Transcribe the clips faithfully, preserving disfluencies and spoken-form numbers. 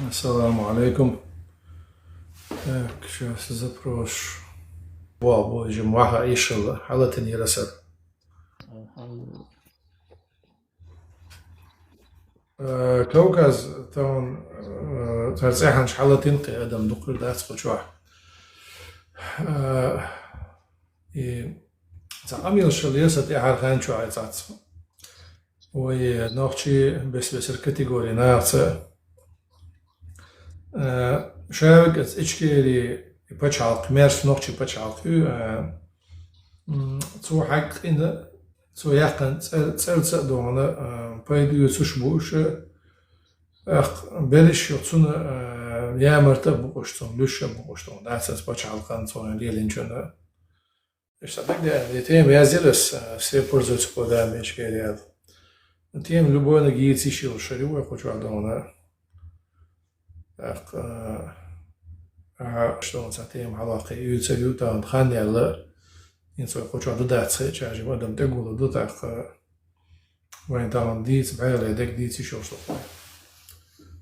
Ассаламу алейкум. Так, сейчас запрос. Во, во, же муха ишел, халатин ярасар. Э, Кавказ, таун, э, цар цӀехьанчу хьалатин кхин адам дукхир дац кху чохь. Э, и цхьа къамелаш хила еза тӀаьхьара хан чохь а цхьацца. Вай нохчий бес-бесара категори нахаца. Э, шавиг аца Ичкери пачхьалкх, мерс нохчий пачхьалкх ю, э, м, цо хьаькъина, цо яьккхина цӀер-, цӀерца а догӀана, э, пайда оьцуш бу уьш, э, тӀаккха белиш ю цунна, э, ямарта а бу уьш, цунна луьш а бу уьш, догӀана дац аса пачхьалкхан цунна лелинчунна. Иштта дагадеана, и тема яздира ас, а, се пользуется кодами Ичкери аьлла. Тема любойна гийца йиш йолуш шари вай кху чохь догӀана. ТӀаккха, а, а, что цхьа тема хьалакхе, уьйцур ю, тахана хан яьлла, хӀинца вай кху чохь ду дац хи, чажим адам тӀегула ду, тӀаккха, вайн тахана дийца, бӀеле дерг дийца йиш йолуш ду.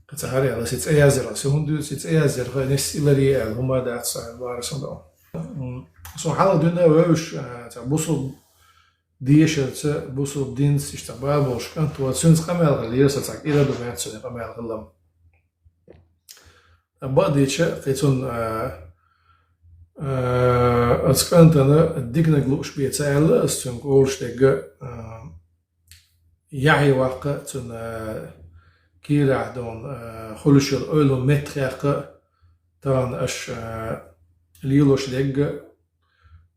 Кхин цхьа хӀара яла, си цӀе яздира, си хӀунда дуьйцу, си цӀе яздира, хай нис иларе аьлла, хӀума дац, сан бара сан догӀу. М, со хьалха дуьйна вевзаш, а, цхьа бусул дешарца, бусул динца иштта бала болуш кӀант вац, цуьнца къамел хила еза, цхьа кӀира ду меца цуьнан къамел хилам. Бакъдийча, кхин цунна, а, а, аса кӀантана диканиг лууш бен ца аьлла, аса цуьнга олуш дерг, а, яхье ваккха, цунна, а, кийрахь дон, а, хуьлуш йолу ойланан меттахъяккха, тахана аша, а, лелош дерг,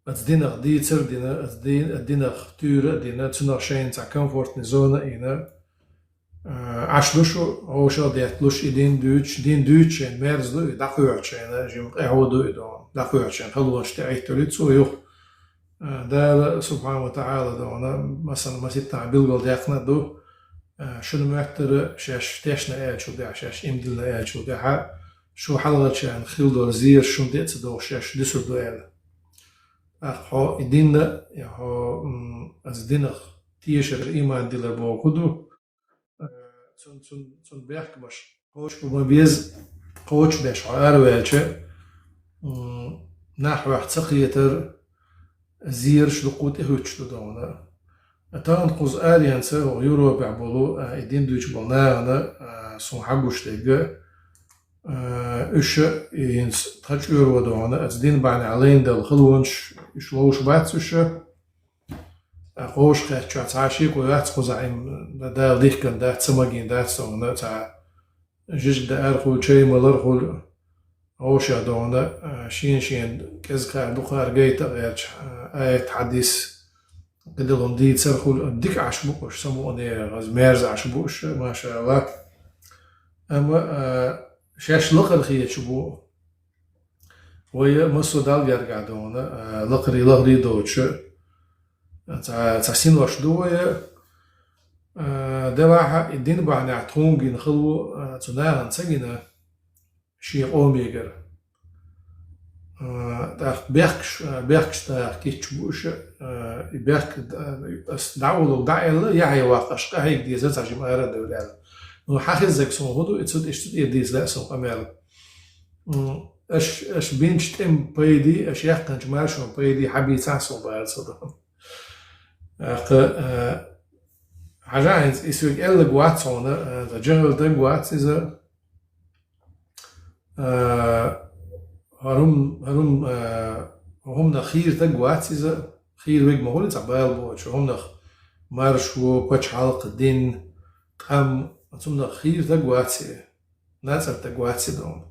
аса динах дийцар а дина, аса ди-, динах туьйра а дина, цунах шайна цхьа комфортный зона а йина, а, Ӏаш ду шу, гӀовшал детталуш, и дин дуьйцуш, дин дуьйцуш шайна мерза ду, и дӀакхоьхьучу шайна, жима къахьо ду и догӀана, дӀакхоьхьучу шайна халонаш тӀе Ӏитталуьйту цо юха. А, Дала, субхьана ва таӀала, догӀана, масала, маситтахь билгалдаьккхина а ду, а, шуна моьттара шаьш тешна аьллачул тӀаьхьа, шаьш имдилна аьллачул тӀаьхьа, шу хьалхарчарна хила долу зераш шуна тӀе а ца догӀуш, шаьш дуьсур ду аьлла. ТӀаккха хьо и динна, я хьо, м, аса динах тешар, иман дилар боху хӀун ду? Э, цун, цун, цун бехкамаш кхочуш ма беза, кхочушбеш хьо араваьлча, м, нах хьох ца кхетар, зераш дуккха тӀехӀуьттуш ду догӀана. Тахана кхуза аренца, хӀокху Европехь болу, а, и дин дуьйцуш болу нахана, а, суна хьагуш дерг, а, уьш а и хӀинца тхан чӀоьро догӀана, аса дин бахьанехь лайна долу халонаш, уьш ловш бац уьш а. Ткъа кхоша кхеттачохь цхьа а шеко яц кхузахь, Ӏим, Дала дихкина дац, ца магийна дац, ца хӀуна, цхьа жижиг даар хуьлу, чай малар хуьлу, гӀовшех догӀана, шена-шена кӀезгахара, дукхахара гайта а гӀерташ, аят, хьадис, кхидолу хӀума дийцар хуьлу, дика Ӏаш бу уьш, самукъане, хаза мерза Ӏаш бу уьш, машаАллахӀ. Амма, а, шаьш лакхара хеташ бу. Вай массо а Далла гергахь догӀана, а, лакхарий, лахарий доцуш, а, цхьа, цхьа синош ду вай, а, делахь а, и дин бахьанехь тхуна гина хала ву, а, цу нахана ца гина, шен къомегара. А, тӀаккха бехкаш, а, бехкаш даха кийча бу уьш, а, и бехк, а, ас дӀа а волу, дӀа а аьлла, яхье ваккха, аша къахьега деза, цхьа жима ара а девлла аьлла. Ну, хьан хезнарг суна хӀун ду, и цу тӀе, иштта тӀера дийца лаьа суна къамел. М, аш, аш бинчу тӀеман пайдий, аш яьккхинчу маршонан пайдий хьан бийцахь суна бара ца ду. ТӀаккха, а, хьажа хӀинца, и соьга аьлларг вац хьуна, а, сан жагӀал даг вац иза, а, хӀара хӀум-, хӀара хӀум-, а, хӀуманах хийра даг вац иза, хийра верг ма хуьлу цхьа бала боцуш, хӀуманах маршо, пачхьалкх, дин, къам, цунах хийра даг вац и. НацӀарта таг вац иза догӀана.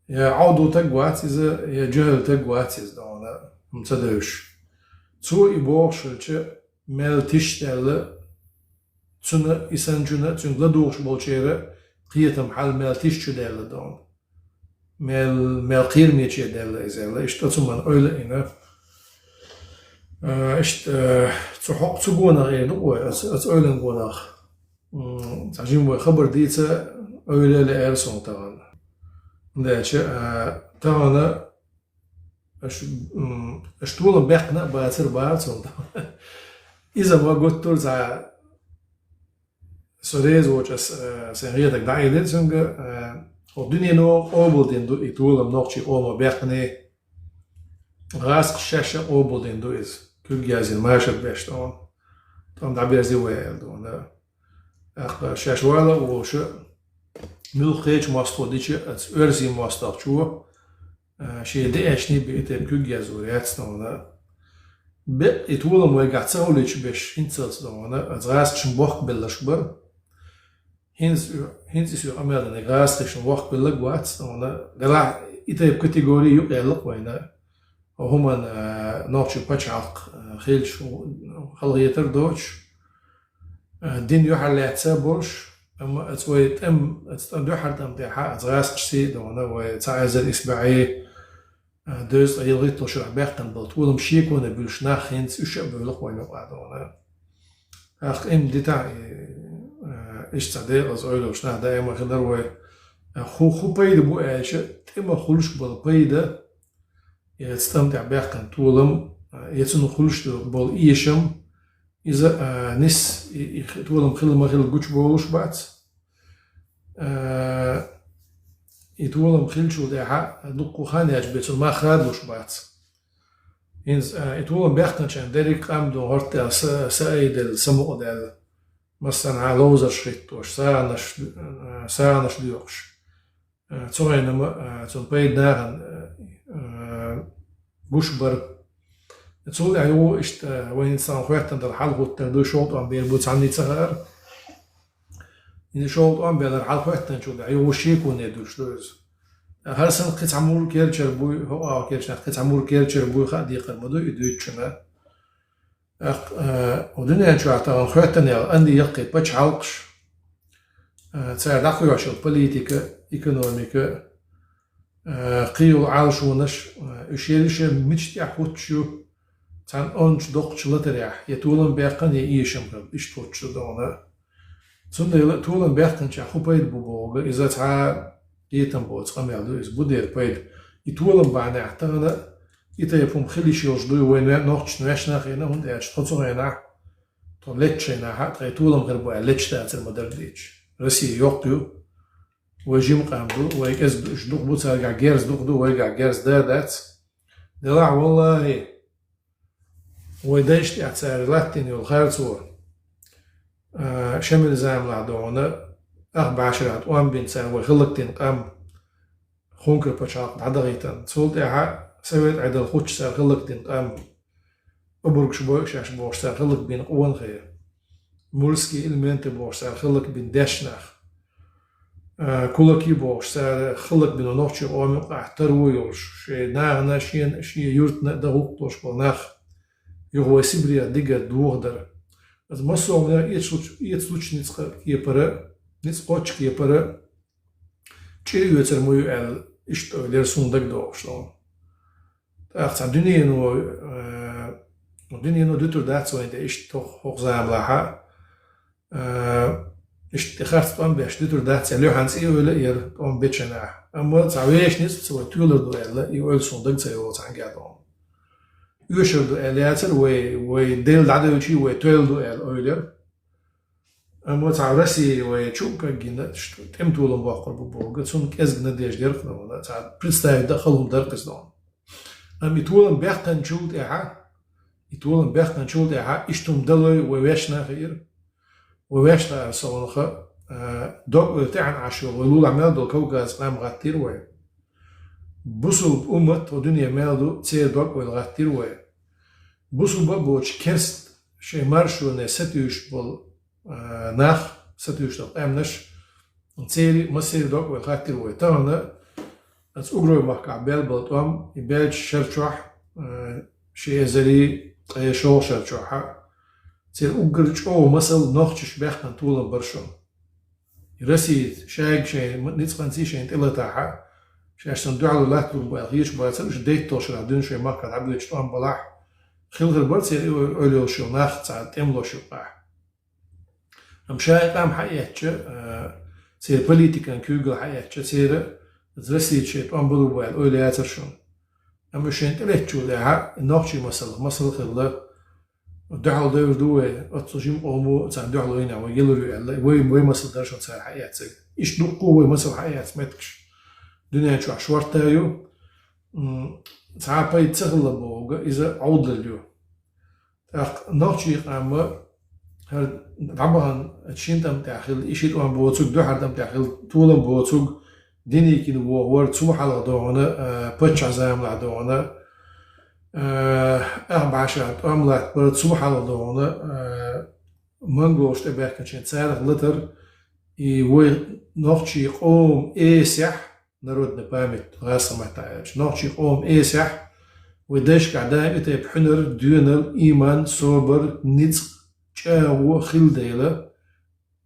Я Ӏовдал таг вац иза, я жахӀил таг вац иза догӀана, хӀума ца девзаш. Цо и бохуш хилча, мел тиша даьлла, цунна и санначунна, цуьнга ладугӀуш болчеран кхетам хьал мел тиша чу даьлла догӀана. Мел, мел кхерамече даьлла иза аьлла. Иштта оцу хӀуманна ойла а йина. А, иштта, цу хьо-, цу гонах эр ду вай, оцу, оцу ойлан гонах. М, цхьа жима вай хабар дийца ойла а лаьара суна тахана. ХӀунда аьлча, а, тахана аш, м, аш толам баьккхина а бацара бара суна тахана. Иза ма гуттар а цхьа Со реза волча ас, э, сайн хетаг дӀаайдира цунга, э, хӀо дуьнено къобалдина ду и толам нохчий къомо баьккхина. ГӀазкхаша шаьш а къобалдина ду иза. Куьг яздина машар беш тӀона. ТӀом дӀаберзи вай аьлла тӀона. ТӀаккха шаьш вала а волуш, муьлххачу мостагӀа дича, аца оьрсийн мостагӀчо, а, шен деашний бе и тайпа куьг язлур яц тӀона. Бекъ и толам вайгахь ца хилча беш хӀинцалц тӀона, аца гӀазкхашна бохк белларш бара. ХӀинца, хӀинца и соьга къамел динарг гӀазкхашна бохк белларг вац тӀона. Делахь и тайпа категори юкъаялла-кх вайна. ХӀуманна, а, нохчийн пачхьалкх, а, хилча, хьалхетар доцуш, а, дин юьхьарлаьцна болуш, амма аца вай тӀам, аца тӀам дуьхьал тӀам тӀехьа, аца гӀазкхашций а тӀона, вай цхьа эзар исс бӀе, а, дезткъе ялхитталгӀачу шарахь баьккхина болу толам шеконе буьллуш нах хӀинца уьш а буьйлу-кх вайна юкъахь тӀона. ТӀаккха и ма дитахь, и, а, иштта цхьа декъаза ойла йолуш нах даима хилар вай. А, хӀу, хӀу пайда бу аьлча, тӀе ма хуьлуш болу пайда, я цу тӀам тӀехь баьккхина толам, я цунна хуьлуш болу эшам, иза, а, нис, и, и хи-, толам хила ма хила гучубовлуш бац. А, и толам хилчул тӀаьхьа дуккха хан яьлча бен цунна мах хадалуш бац. ХӀинца, а, и толам баьккхинчарна дерриг къам ду хӀорттаьлла са, са айделла, са мукъадаьлла. Массанхьа ловзарш хӀиттош, сагӀанаш, а, сагӀанаш доькъуш. Э, цу хенахь ма, э, цунна пайда нахана, э, э, гуш бара. Цул тӀаьхьа юха иштта, э, вайна цхьана хоьттина дара хьалахӀуттар ду, шовзткъа тӀом бер бу цхьанна цахаар. И шовзткъа тӀом белар хьалахӀоьттинчул тӀаьхьа юха шеконе дуьллуш ду иза. ХӀара санна кхин цхьа мур керчар буй, хӀокху агӀор керчнехь кхин цхьа мур керчар буй хаа декхар ма ду и дуьйцучунна. ТӀаккха, э, дуьнен чохь тахана хоьттина яла анди яккхий пачхьалкхаш, э, цара дӀакхоьхьуш йолу политика, экономика, э, кхин йолу Ӏалашонаш, э, уьш ерриш а мича тӀехь хӀуттуш ю, цхьана ончу доккхачу латарехь, я толам баьккхина, я эшам хилла, иштта хӀуттуш ду догӀана. Цундела толам баьккхинчохь хӀун пайда бу бохург, иза цхьа кхетам боцу къамел ду, иза бу дера пайда. И толам бахьанехь тахана и тайпа хӀума хила йиш йолуш дуй вайн ве-, нохчашна вешна а хиъна, хӀунда аьлча тхо цу хенахь, тхо леччу хенахь, тхайн толам хир бу аьлла, лечча дацар ма дара дийча. Россия йоккха ю, вай жима къам ду, вай кӀезиг ду, уьш дукха бу, цаьргахь герз дукха ду, вайгахь герз да дац. Делахь, валлахӀи, вай дайшна тӀехь цара латтийна йолу харцо, а, шеман заманахь догӀана, ах бӀешарахь тӀом бина цара вай хӀаллакдина къам, Хункар пачхьалкх дӀадахийтина. Цул тӀаьхьа Совет Ӏедал хӀуттуш цара хӀаллакдина къам, обургаш бойу шаьш бохуш цара хӀаллакбина къонахий, мульские элементы бохуш цара хӀаллакбина дешнах, а, кулаки бохуш цара хӀаллакбина нохчийн къоман юкъахь таро йолуш, шайн нахана, шена, шен юьртана а дан гӀуллакх долуш болу нах, юха вай Сибрех дигара дохадар. Аса массо а хӀуманах эца луч-, эца лучу ницкъ кепара, ницкъ кхоччу кепара, чӀир оьцур ма ю аьлла, иштта ойла яра суна дагадогӀуш долу. ТӀаккха цхьа дуьнено, э, дуьнено дуьтур дац вайн тӀе иштта хӀокху, хӀокху заманахьа, э, иштта тӀе харц тӀом беш дуьтур дац аьлла, юьхьанца и ойла а яра тӀом бечу хенахь. Амма цхьа вешан ницкъаца вай тоьлур ду аьлла, и ойла суна дага ца йолу цхьаьнгге а долу. Оьшур ду аьлла яцара вай, вай Делла дӀадевлчий, вай тоьлла ду аьлла ойла яра. Амма цхьа Россия вай чу а кагйина, тӀематолам боккхур бу бохург, цунна кӀезиг надежда яра-кх вайна, цхьа представить дан хала хӀума дара-кх иза вайна. Амма и толам баьккхинчул тӀаьхьа, и толам баьккхинчул тӀаьхьа, иштта хӀума далой вай вешна а хиира. Вай вешна а, со ваха, а, дог-ойла тӀехьа Ӏаш йолу, вай лулахь мел долу Кавказан къам гӀаттийра вай. Бусулба уммат, тхо дуьне мел ду, церан дог-ойла гӀаттийра вай. Бусулба а боцуш керста, шайн маршоне сатуьйсуш болу а, нах, сатуьйсуш долу къаьмнаш, церан массеран дог-ойла гӀаттийра вай. Тахана аса Угрой махкахь бел болу тӀом, и баьллачу шар чохь, а, ши эзари ткъе шолгӀа шар чохь, церан уггар чӀогӀа масал нохчаша баьккхина толам бара шуна. И Россия шайга шайн ницкъанций шайна тӀелатахь, шаьш санна дуьхьал латталур бу аьлла хеташ бацара, уьш дейтталгӀа шарахь дуьйна шайн махкахь дӀабоьдуш тӀом балахь, хила хир бара церан ойла йолуш йолу нах цхьа тӀемалош юкъахь. Амма шайн къам хьаэцча, а, церан политикан куьйгалла хьаэцча, церан Россия шайн тӀом балур бу аьлла ойла яцара шуна. Амма шайна тӀелеттачул тӀаьхьа нохчийн масалах масал хилла, Дуьхьал девр ду вай, оццу жима къомо царна дуьхьал вайна вай гилар ю аьлла, вай, вай масал дар шуна цара хьаэццаг. Иштта дуккха вай масал хьаэц меттигаш дуьнен чохь шортта ю. М, цхьа пайда ца хилла бохург, иза Ӏовдал ю. ТӀаккха нохчий къам хӀара дӀабахана шин тӀам тӀехь хилла, и ши тӀом боцург, дуьххьара тӀам тӀехь хилла толам боцург, динийкина вохавар, цул хьалха догӀана, а, паччахь заманахь догӀана, а, ах бӀаьшех тӀом латтабар, цул хьалха догӀана, а, монголаш тӀебаьхкинчийн царах латар, и вай нохчий къоман эсехь, народная память, гӀазкхийн маттахь аьлча, нохчий къоман эсехь, вай дайшкахь даим и тайпа хьуьнар, доьнал, ийман, собар, ницкъ, чӀагӀо хилла дела,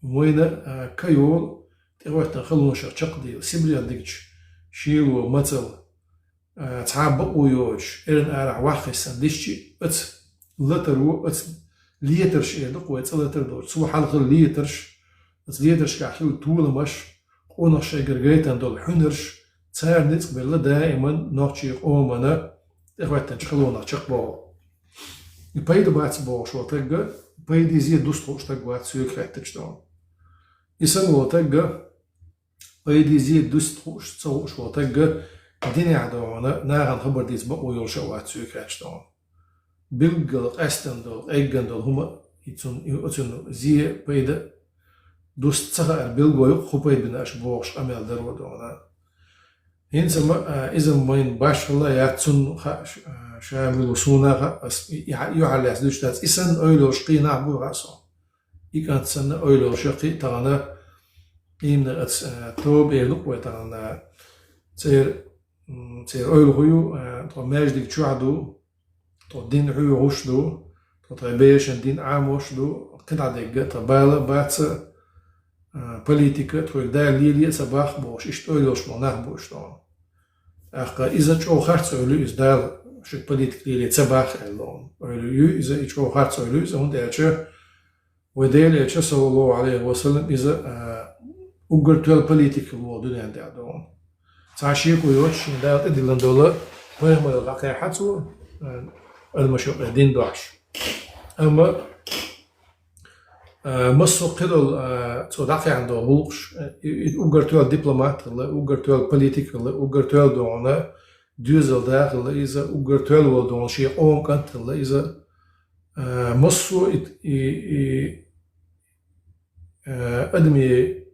вайна, а, ка йолу, тӀехӀоьттина халонашах чекхдийла, Сибрех дигча, шело, мацалла, а, цхьа а бакъо йоцуш, эрна арахь ваххиссина дисчи, аца латаро, аца летарш эр ду-кх вай, цӀа латар долчу, цул хьалха летарш, аца летаршкахь хилла толамаш, къонах шайгара гайтина долу хьуьнарш, цара ницкъ белла даиман нохчий къомана тӀехӀоьттинчу халонах чекхбоху. И пайда бац бохуш волу тагга, пайдизе дуста хууш таг вац соьга хаьттича тӀехь. И санна волу тагга, пайдизе дуста хууш, ца хууш волу тагга, динехь догӀана, нахана хабар дийца бакъо йолуш а вац соьга хаьттича тӀехь. Билггала къаьстина долу, къеггина долу хӀума, и цунна, и оцунна зе, пайда дуста ца хаар билгало ю-кх, хӀун пайда бина аша бохуш къамел даро догӀана. ХӀинца ма, а, иза майна башхалла яц, цунна хаьа, ш-, а, ша мила ву, суна а хаьа, ас и, и хьа-, юьхьарлаьцна дуьйцуш дац. И санна ойла йолуш кхин нах буй хаьа суна. И кӀант санна ойла йолуш я кхин а тахана, имна аца, а, тоба эр ду-кх вай тахана, церан, м, церан ойла хӀун ю, а, тхо маьждиг чохь ду, тхо дин хьоьхуш ду, тхо тхайн берашна дин Ӏамош ду, кхин дӀа дегга тхан бала а бац, а, политика а, тхоьга Дала лелае а ца боху бохуш, иштта ойла йолуш болу нах бу уьш тхуна. ТӀаккха иза чӀогӀа харц ойла ю иза, Дала шуьга политика лелае ца боху аьлла, ойла ю иза, и чӀогӀа харц ойла ю иза, хӀунда аьлча вай Делан Элча, саллаллаху Ӏалайхи ва саллам, иза, а, уггар тоьлла политик хилла волу дуьнен тӀехь догӀу. Цхьа шеко йоцуш, шена Дала тӀедиллина долу пайхамаралла дӀакхехьа цо, а, адамаш юкъе дин дохьуш. Амма, а, массо а кхидолу, а, цо дӀакхехьна долу гӀуллакхаш, а, и, и уггар тоьлла дипломат хилла, уггар тоьлла политик хилла, уггар тоьлла догӀана доьзал да хилла иза, уггар тоьлла волу догӀана шен къоман кӀант хилла иза. А, массо а и, и, и, а, адамийн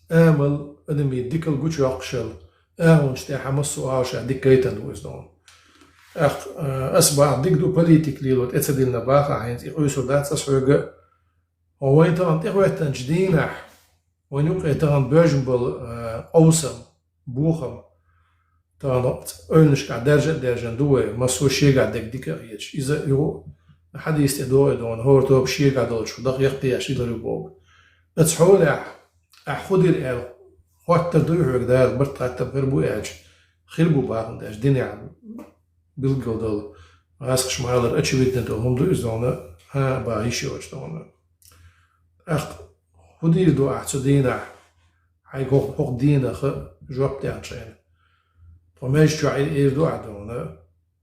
амал, адамийн дикал гучуйоккхуш йолу агӀонаш тӀехь массо а агӀор ша дика гайтина ву иза догӀу. ТӀаккха, а, ас боху, дика ду политика лело тӀе ца диллина боху ахь хӀинца, и къуьйсур дац ас хьоьга. Хьо вайн тахана тӀехӀоьттинчу дийнахь, вайн юкъе тахана боьжна болу, а, къовсам, бохам, тахана ойланашкахь даьржа а даьржина ду вай, массо а шегахь дерг дика а хеташ. Иза юха хьадис тӀе догӀу и догӀу, хӀора тоба шегахь долчух даха яккхий еш хилар ю боху. Оцу хьолехь, ахь хӀун дира аьлла, хоттар дуй хьоьга Дала, барт хаттам хир бу аьлча, хир бу бахана деш, динехь билггал долу, гӀазкхаша ма-аллара, очевидно долу хӀума ду иза догӀу, хьан а баха йиш йоцуш догӀу. ТӀаккха хӀун дийр ду ахь цу дийнахь, хьайга хӀокху, хӀокху дийнах жоп дехча хьайна? Тхо маьждиг чохь эр, эр ду ахь догӀу,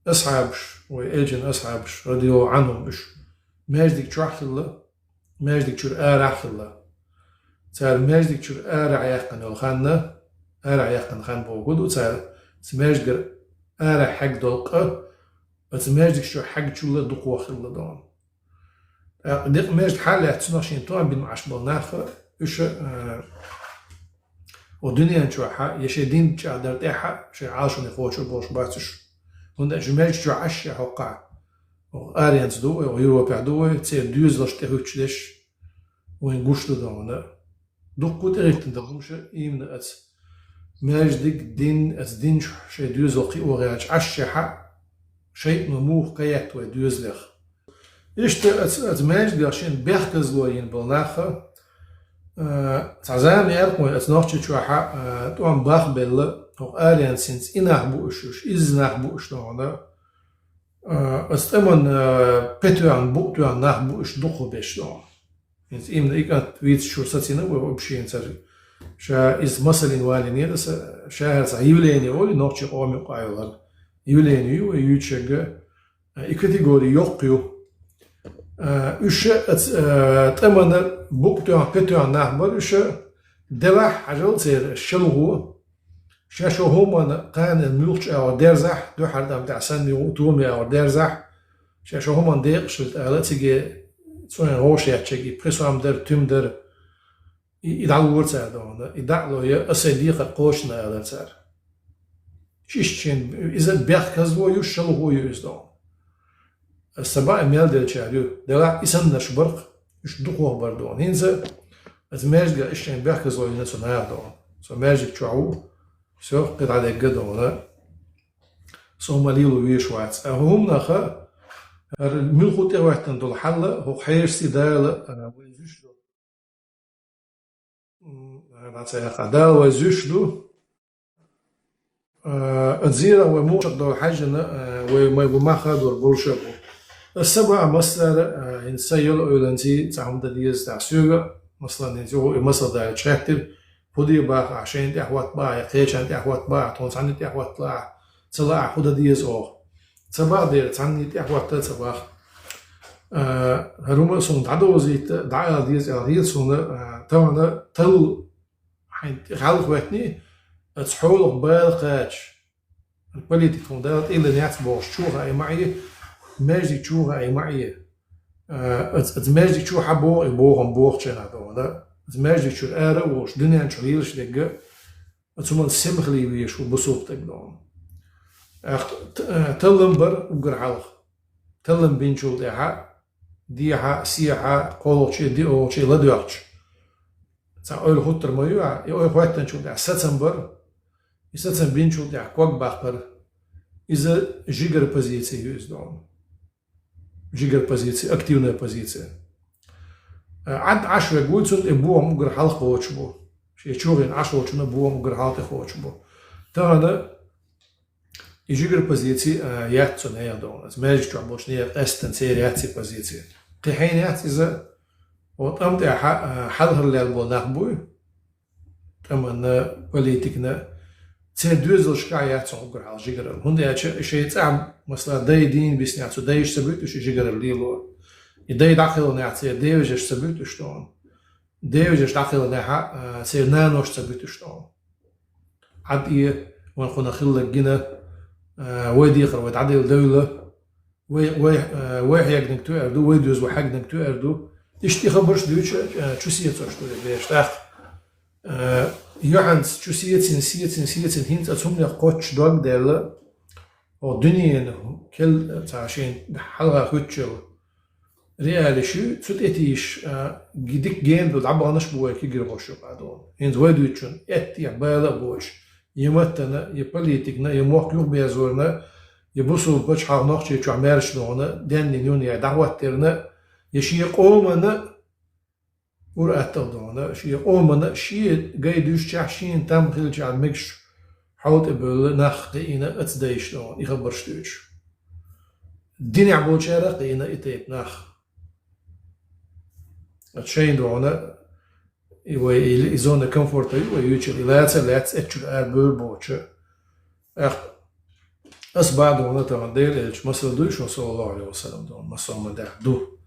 асхьабаш, вай Элчан асхьабаш, радияллаху Ӏанхум, уьш маьждиг чохь а хилла, маьждиг чуьра арахь а хилла. Цара маьждиг чуьра арахь яьккхина йолу хан, арахь яьккхина хан бохург ду, цара цу маьждигара арахь хьегна долу къа, оцу маьждиг чохь хьегначул а дукха хилла догӀу. ТӀаккха декъа маьждиг хьалаьцна, цунах шена тӀом бина Ӏаш болу нах, уьш, а, оцу дуьнен чохь а, я шайн дин чӀагӀдар тӀехь а, шайн Ӏалашоне кхочур болуш бац уьш. ХӀунда аьлча маьждиг чохь Ӏаш а хӀокхахь, хӀокху аренца ду вай, хӀокху Европехь ду вай, церан доьзалшна тӀехӀуьттуш дерш вайна гуш ду догӀу. Дуккха тӀехӀиттина долу хӀумаш имна оцу маьждиг, дин, оцу дин чу шайн доьзал кхио гӀерташ Ӏаш а, шайтӀано муха кхаетта вай доьзалех. Иштта оцу, оцу маьждигах шена бехказло йина болу нах, а, цхьа зама яра-кх вайн оцу Нохчийчохь а, а, тӀом бахбелла, хӀокху аренца хӀинца и нах бу уьш, уьш изза нах бу уьш догӀу. А, оцу тӀаман, а, петоьхна, букъ тоьхна нах бу уьш дукхахберш догӀу. ХӀинца имна и кӀант вийцачуьра сацийна вай община цара. Ша иза масална валийнера аса, ша хӀара цхьа явление олий нохчийн къоман юкъахь йолу хӀара. Явление ю вай юьйцург, и категори йоккха ю. Э, уьш а, э, тӀамана букъ тоьхна, кхетоьхна нах бара уьш а, делахь а хьажал церан шалхо, шаьш шо хӀуманна кхана муьлххачу агӀор дерзахь, дуьххьара тӀам тӀехь санна юха а тома агӀор дерзахь, шаьш шо хӀуманна декъашхилийта ала, цига цӀоьхьа гӀовшъяьччаьрга и пхи сом дара, туьма дара, и, и дӀалора цара дона, и дӀа а лой, аса декхар кхочуш ма алара цара. Иштта шен, иза бехказло ю, шалхо ю иза дона. Аса ца баа мел делчара ю. Делахь и саннарш бара-кх, уьш дукхох бара дона. ХӀинца аса маьждига иштта шен бехказло йина цу наха дона. Со маьждиг чохь ву, всё, кхин дӀадегга дона. Со ма лело везаш вац. А хӀуманах, хӀара муьлхха тӀехӀоьттина долу хьал, хӀокху хьешаца Дала, а, вай зуьйш ду. М, дӀа ца яьккха, Дала вай зуьйш ду. А, зира вай муха долу хьаьжжина, а, вай, вай бу мах а дора болуш а бу. Аса баа массара, а, хӀинца сан йолу ойланций цхьа хӀума дан деза тӀехь соьга, масала, хӀинца юха и масал далча хаьттира, хӀун де баха ахь, шайна тӀехӀотта баха, я кхечарна тӀехӀотта баха, тхуна цхьанна тӀехӀотта лаахь, ца лаахь, хӀун дан деза оха? Ца баха дера, цхьанна тӀехӀотта а ца баха. А, хӀара хӀума а суна дӀадовзийта, дӀаала деза аьлла хета суна, а, тахана талла хьайна тӀе хьалха хӀоьттиний, аса хьолах бала кхача, политика хӀума Дала тӀе а лан яц бохуш, чу хаий ма Ӏе, маьждиг чу хаий ма Ӏе. А, аса, аса маьждиг чу хьан боху, и бохам бохучу хенахь дона. Аса маьждиг чуьра ара а волуш, дуьнен чу лелаш дерг а, аса хӀуманна сема хила везаш ву бусулба стаг дона. Ах, т-, а, таллам бара уггар хьалха. Таллам бинчул тӀаьхьа, дехьа, сехьа, кхоалгӀачу, диъалгӀачу ладоьгӀча. Цхьа ойла хӀуттур ма ю ахь, и ойла хӀоьттинчул тӀаьхьа сацам бара, и сацам бинчул тӀаьхьа ког баккхара. Иза жигара позиция ю иза дона. Жигара позиция, активная позиция. Э, Ӏад Ӏаш верг вуй, цунна тӀе бохам уггар хьалха кхочуш бу. Шен чу хиъна Ӏаш волчунна бохам уггар хьалха тӀе кхочуш бу. Тахана и жигара позиция, а, яц цу нехан дона. Аса маьждиг чохь болчу нехан къаьсттина церан яц и позиция. Кхин хьенан яц иза, хӀокху тӀам тӀехь, а, хьалхара лелла болу нах буй, тӀаманна, политикана, церан доьзалшкахь яц хӀокху уггар хьалха жигаралла. ХӀунда аьлча шайн цӀахь, масала, дай дийна биснехь, цу дайша ца буьту уьш и жигаралла лело. И дай дӀакхелхинехь, церан девежаш ца буьту уьш дона. Девежаш дӀакхелхинехь, а, церан нанош ца буьту уьш дона. Ӏад и, вайн кхунах хилларг гина, а, вай декхар вай дӀаделла девлла, вай, вай, а, вай хьегнарг тоьар ду, вай доьзал хьегнарг тоьар ду. Иштта и хабарш дуьйцуш, а, чу сецош ду и бераш тӀаккха. А, юьхьанца чу сецина, сецина, сецина, хӀинца аса хӀуманех кхоччуш дог а даьлла, хӀокху дуьненан кел-, цхьа шен хьалха хӀуьттучу реалиш ю, цу тӀе тийша, а, ги-, дика гена ду, дӀабаханаш а бу вай кегирхошна юкъа дона. ХӀинца вай дуьйцучунна эттехь бала а боцуш, я маттана, я политикана, я мохк юхаберзорна, я бусулба пачхьалкх Нохчийчохь маьрша дона, денна юна яй дӀахӀоттарна, я шен къомана, ур-атталла дона, шен къомана, шен гай дуьстичахь, шена там хилчахь мегаш хьал тӀе бевлла нах кхиийна аса дайша дона, и хабарш дуьйцуш. Динехь болчара а кхиийна и тайпа нах. Аса шайна дона, и вай, и, и зона комфорта ю вай юьйцург, и лаца а лаьцна, эцчуьра ара бевр боцуш. Ах, аса баа дона тахана Делан элча масал дуй шуна, саллаллаху Ӏалайхи ва саллам, дона, масал ма даьхьа ду.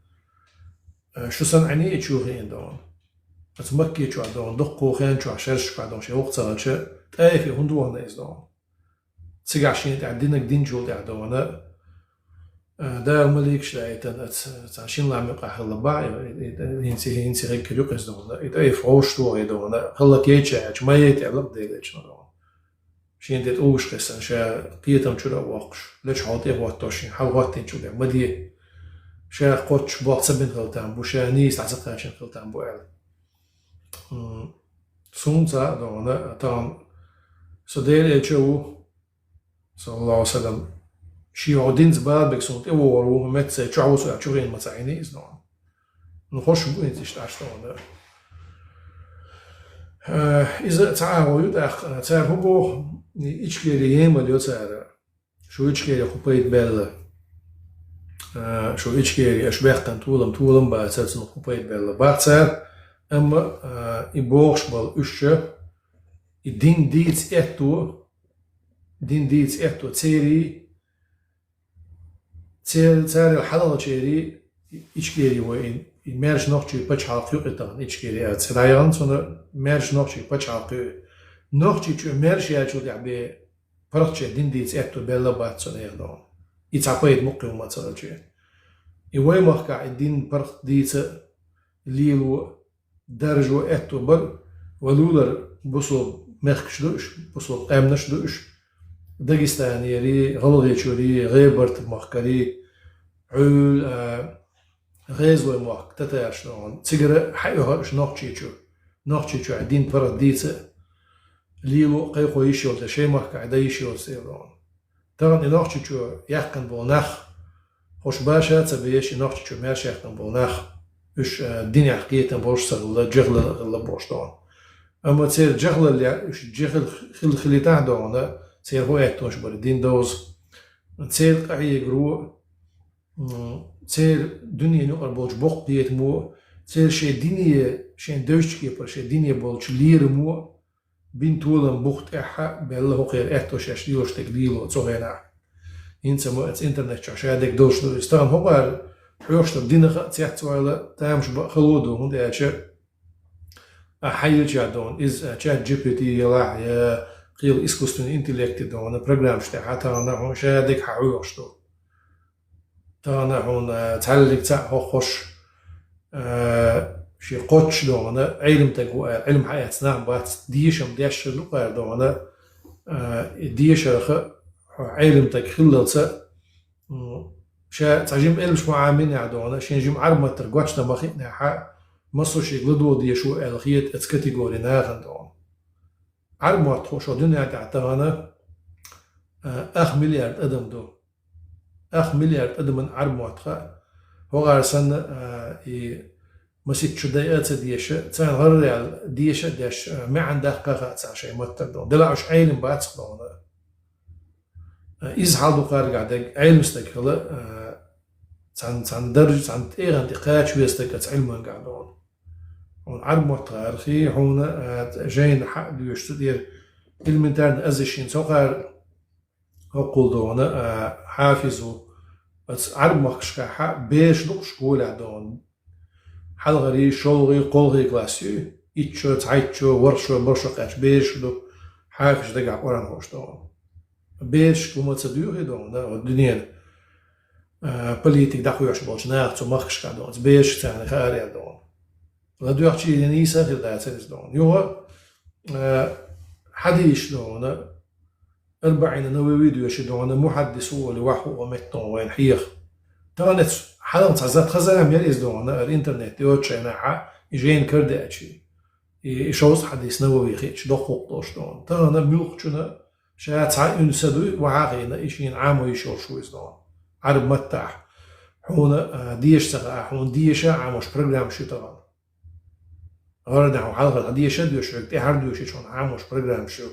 Э, шу санна Ӏийний и чу хиъна дона. Аса Макке чохь дона, дуккха хенчохь шершкахь дона, шен воккха ца хилча, ТӀаифе хӀунда вахана иза дона. Цигахь шена тӀехь динарг динчул тӀехь дона, э, Дала маликаш даийтина, аса цхьана шина лам юкъахь хилла баа, и, и, и, хӀинца, хӀинца хӀеггар юкъа иза дона. И ТӀаиф гӀовш тухий дона, хӀаллакйича аьлча, ма яйта аьлла Делан элчано дона. Шена тӀе тӀулгаш кхиссина, ша кхетам чуьра а воккхуш, лечу хьол тӀе а хӀоттош, шена хьалахӀоттийначул тӀехь ма де. Ша кхоччуш болх ца бина хила там бу, ша нийса дӀа ца кхачийна хила там бу аьлла. М, суна ца а дона, тахана со Делан элча ву, саллаллаху Ӏалайхи ва саллам, шен хьо динца бала берг суна тӀе вогӀур ву, хӀун меттасай чохь ву со аьлла, чу хиъна ма ца Ӏийний иза дона. Ну, хӀорш бу хӀинца иштта Ӏаш тахана. Э, иза цхьа агӀо ю тӀаккха. Цара хӀун боху, Ичкери емал йо цара. Шу Ичкери кху пайда баьлла. Э, шу Ичкери аша баьккхина толам, толам бацара цунах кху пайда баьлла. Бах цара, амма, э, и бохуш болу уьш ша, и дин дийца этто, дин дийца этто церий, Цер-, царел хьалхалчерий Ичкери вай, и, и маьрша нохчий пачхьалкх юкъе тахан, Ичкери аьлча дӀаяхана цунна, маьрша нохчий пачхьалкх ю. Нохчийчоь маьрша яьлчул тӀехьа бе паргӀат шоай дин дийца аьттув баьлла бац цунна, яхаш да. И цхьа пайда мукъа хӀумма ца хилча. И вай махкахь и дин паргӀат дийца лело, даржо аьттув бар, вай лулара бусалба мехкаш ду уьш, бусалба къаьмнаш ду уьш, Дагестанерий, ГӀалгӀайчурий, ГӀебарта-махкарий, Ӏуьллу, а, ГӀезалой-мохк, татараш да хьона. Цигара хьаоьхар уьш Нохчийчу. Нохчийчу а дин паргӀат дийца лело, кхайкхо йиш йолча шоай махкахь дан йиш йолча цӀера да хьона. Тахан и Нохчийчу яьккхина бола нах, хӀорш баша а ца беш, и Нохчийчу маьрша яьккхина бола нах, уьш, а, динехь кхетам болуш ца хилла, жахӀлал а хилла бохуш да хьона. Амма церан жахӀлал яр, уьш жахӀил хила хилийтахь да хьона, церан хӀун аьттонаш бара дин довза. Церан къахьегаро, м, церан дуьненан юкъара болчу боккха кхетамо, церан шайн дине, шайн девзачу кепара шайн дине болчу лерамо, бина толам бух тӀехь а баьлла хӀокхеран аьтто шаьш лелош дерг лело цу хенахь. ХӀинца ма аца интернет чохь шадерг долуш ду иза. Тахана хӀокхара хьоьхуш долу динах а цецвала, тамаш бан а хала ду, хӀунда аьлча а хьан йилча а да хьона, иза, а, чат джи пи ти елахь, я кхин искусственный интеллект да хьона, программаш тӀехь а тахана хьуна шадерг хьан хьоьхуш ду. Тахана хьуна, а, цхьаьллиг цхьаъ хӀокхуш, а, шен кхоччуш да хьона, Ӏелам стаг ву аьлла, Ӏилма хьаэцна нах бац, дешам деш хир ду кхара да хьона, а, и дешарх хьо Ӏелам стаг хиллалца, м, ша цхьа жима элпаш ма Ӏаминехь да хьона, шен жима Ӏарб маттара гочдан ма хиънехь, массо а шега ладогӀа дезаш ву аьлла хета аца категори нахана да хьона. Ӏарб мотт хууш шо дуьнен тӀехь тахана, а, ах миллиард адам ду. Ах миллиард адаман Ӏарб мотт хаьа. ХӀокхара санна, а, и масех чу дайа а ца деша, царна гӀараяьлла деша а деш, а, маьӀна даккха а хаьа царна шайн маттара да хьона. Делахь уьш Ӏелам бац да хьона. А, иза хьал ду кхаргахь дерг, Ӏелам стаг хила, а, цхьана, цхьана даржа, цхьана тӀегӀан тӀе кхача веза стаг аца Ӏилмангахь да хьона. Хьуна Ӏарб мотт гӀархи, хьуна, а, жайна хьаъ доьшу цу тӀера. Элементарно аза шина цхьа кхара хӀоккхул да хьона, а, хьафиз ву. Аца Ӏарб махкашкахь бераш ду-кх школехь да хьона. Хьалхарий, шолгӀий, кхоалгӀий класс ю, итт шо, цхьайтта шо, ворхӀ шо, бархӀ шо кхаьчна бераш ду, хьафизаш дагахь Къуръан хууш да хьона. Берашка хӀума ца дуьйхий да хьона, хӀокху дуьненан, а, политика дӀахьош болчу наха цу махкашкахь да хьона, берашка царна хаараяьлла да хьона. ЛадоьгӀчий йина йийса а хир дацара иза да хьона. Юха, а, хьадисаш да хьона, АрбаӀин Навави доьший да хьона, мухьаддис ву олий ваха хӀума метта вайна хьеха. Тахана эцу хьалха цхьа зат хаза а мера иза да хьона, ара интернет йоцучу хенахь а, и жайна карадаьчий. И, и шовзткъа хьадис Навави хиъча доккха гӀуллакх долуш да хьона. Тахана муьлххачунна ша цхьа уьнса дуй, ваха а хиъна, и шена Ӏамо йиш йолуш ву иза да хьона. Ӏарб маттахь. Хьуна, а, деша ца хаахь, хьуна деша а Ӏамош программаш ю тахана. ГӀарадаьхьа хьалхара деша а доьшу, вайга тӀаьхьара доьшуш хьуна Ӏамош программаш ю.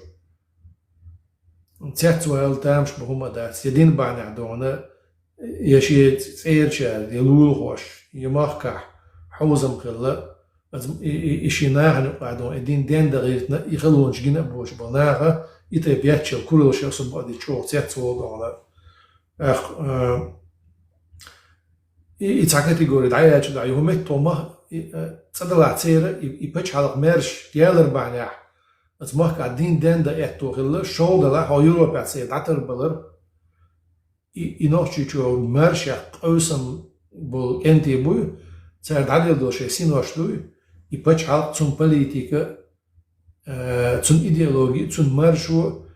Цецвала тамаш бан хӀума дац, я дин бахьанехь да хьона, я шен цӀерачара, я лулахошна, я махкахь хьовзам хилла, и, и, и шен нахана юкъахь да хьона, и дин дендан гӀиртина, и халонаш гина а боцуш болу наха, и тайпа яьччал кураллаш я аса бакъдерг чӀогӀа цецвала да хьона. Ах, а, и, и цхьа категори дӀаяьлча дӀа, юха метта хӀума, и, а, цӀа далахь церан, и, и пачхьалкх маьрша ялар бахьанехь, аца махкахь дин дендан аьтто хилла, шов далахь, хьо Европехь церан дӀатарбалар, и, и Нохчийчоь маьршех къовсам болу кӀентий буй, цара дӀаделла долу шайн синош дуй, и пачхьалкх, цунна политика, а, цунна идеологи, цунна маршо,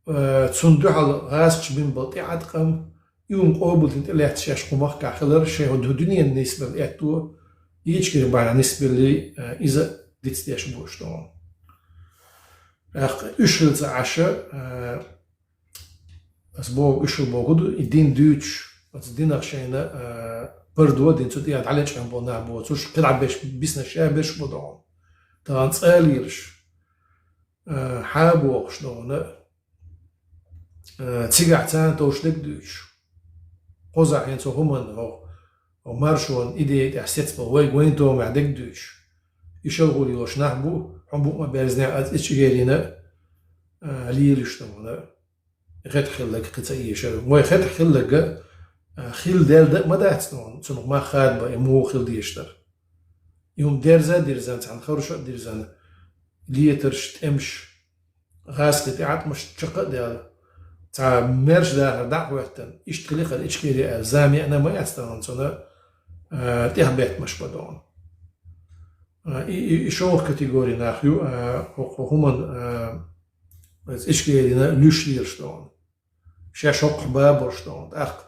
а, цунна дуьхьал гӀазкхаша бина болу тӀеӀаткъам, и хӀума къобалдина тӀелаьцна шаьш кху махкахь хилар, шайн хӀу дуьненан нисбелла аьтто, Ичкери бахьана нисбеллий, а, иза дицдеш болуш ду хьуна. ТӀаккха уьш хилла ца Ӏаш, а, ас боху, уьш хилла боху ду, и дин дуьйцуш, оцу динах шайна, а, пардо а дина, цу тӀехь дӀалечкъина болу нах боцуш, кхидӀа берш, биснарш ша берш бу ду хьуна. Тахана цӀа а лелаш, а, хьа а бохуш ду хьуна, а, цигахь царна товш дерг дуьйцуш. Кхузахь хӀинца хӀуманна хӀокху, хӀокху маршонан идея тӀехь сецбан вайга вайн томехь дерг дуьйцуш. И шалгӀур йолуш нах бу, хьун букъ ма берзинехь, аса Ичкерина, а, лелаш ду хьуна. Хетахь хилларг кхин ца эшар. Вай хетахь хилларг, хила даьлла да а ма дац, цунах мах хадабан, и муха хила дезаш дар. И хӀума дерза а дирзина, цхьана хорошо а дирзина, летарш, тӀемаш, гӀазкхий тӀеӀаткъамаш чакх а даьлла, цхьа маьрша дахар дӀа а хӀоьттина, иштта хилира Ичкери аьлла, зама яьнна ма яц тахан цунна, а, тӀехбеттамаш ба дона. А, и, и, и шолха категори нах ю, а, хӀу-, хӀу-, хӀуман, а, из Ичкерина луьш лелаш дона. Шаьш хӀокхахь ба болуш дона. ТӀаккха,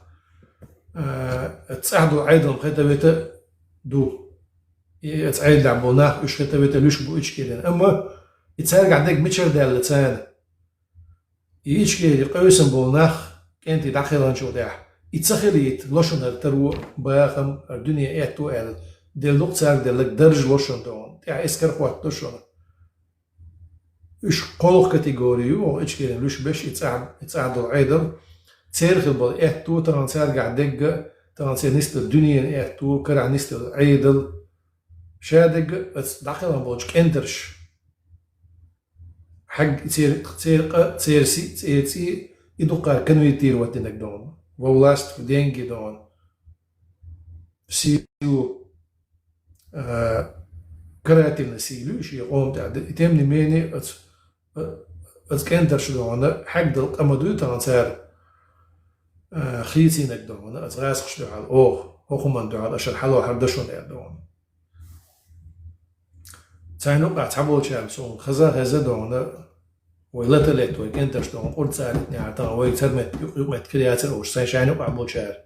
а, цӀахь долу Ӏедал хета вета ду. И оцу Ӏедалехь болу нах уьш хета вета луьш бу Ичкерина. Амма и цаьргахь дерг мичара даьлла царна? И Ичкери къевсина болу нах кӀентий дӀакхелхинчул тӀаьхьа, и ца хилийта лошонара таро, бахам, дуьне аьтто аьлла, делла дукха цаьрга делларг даржа лошон дона. ТӀаьхьа эскар хӀоттадо шуна. Уьш кхолха категори ю, оха Ичкерина луьш беш, и цӀахь, и цӀахь долу Ӏедал. Церан хила болу аьтто, тахана цаьргахь дегга, тахана церан нисделла дуьненан аьтто, карахь нисделла Ӏедал. Ша дегга оцу дӀакхелхина болчу кӀентарш. Хьегга церан, церан къа, церан сий, церан цӀий, и дуккха конвертировать динарг дона. Во власть, в деньги дона. В силу, а, карательный сила ю шен къоман тӀехь. И тем не менее, оцу, а, оцу кӀентарш дона, хьегдал къа ма дуй тахана цара, а, хийцийнарг дона, оцу гӀазкхашна дуьхьал, оха, хӀокху хӀуманна дуьхьал, аша хьалавахьар дашон аьлла дона. Царна юкъахь цхьаболчарна суна хаза а хезна дона, вай лата летта, вай кӀентарш дона, къурд цӀа летнехьара, тахана вайга цара метта, юкъ-, юкъаметтиг хир яцара олуш, сайн шайна юкъахь болчара,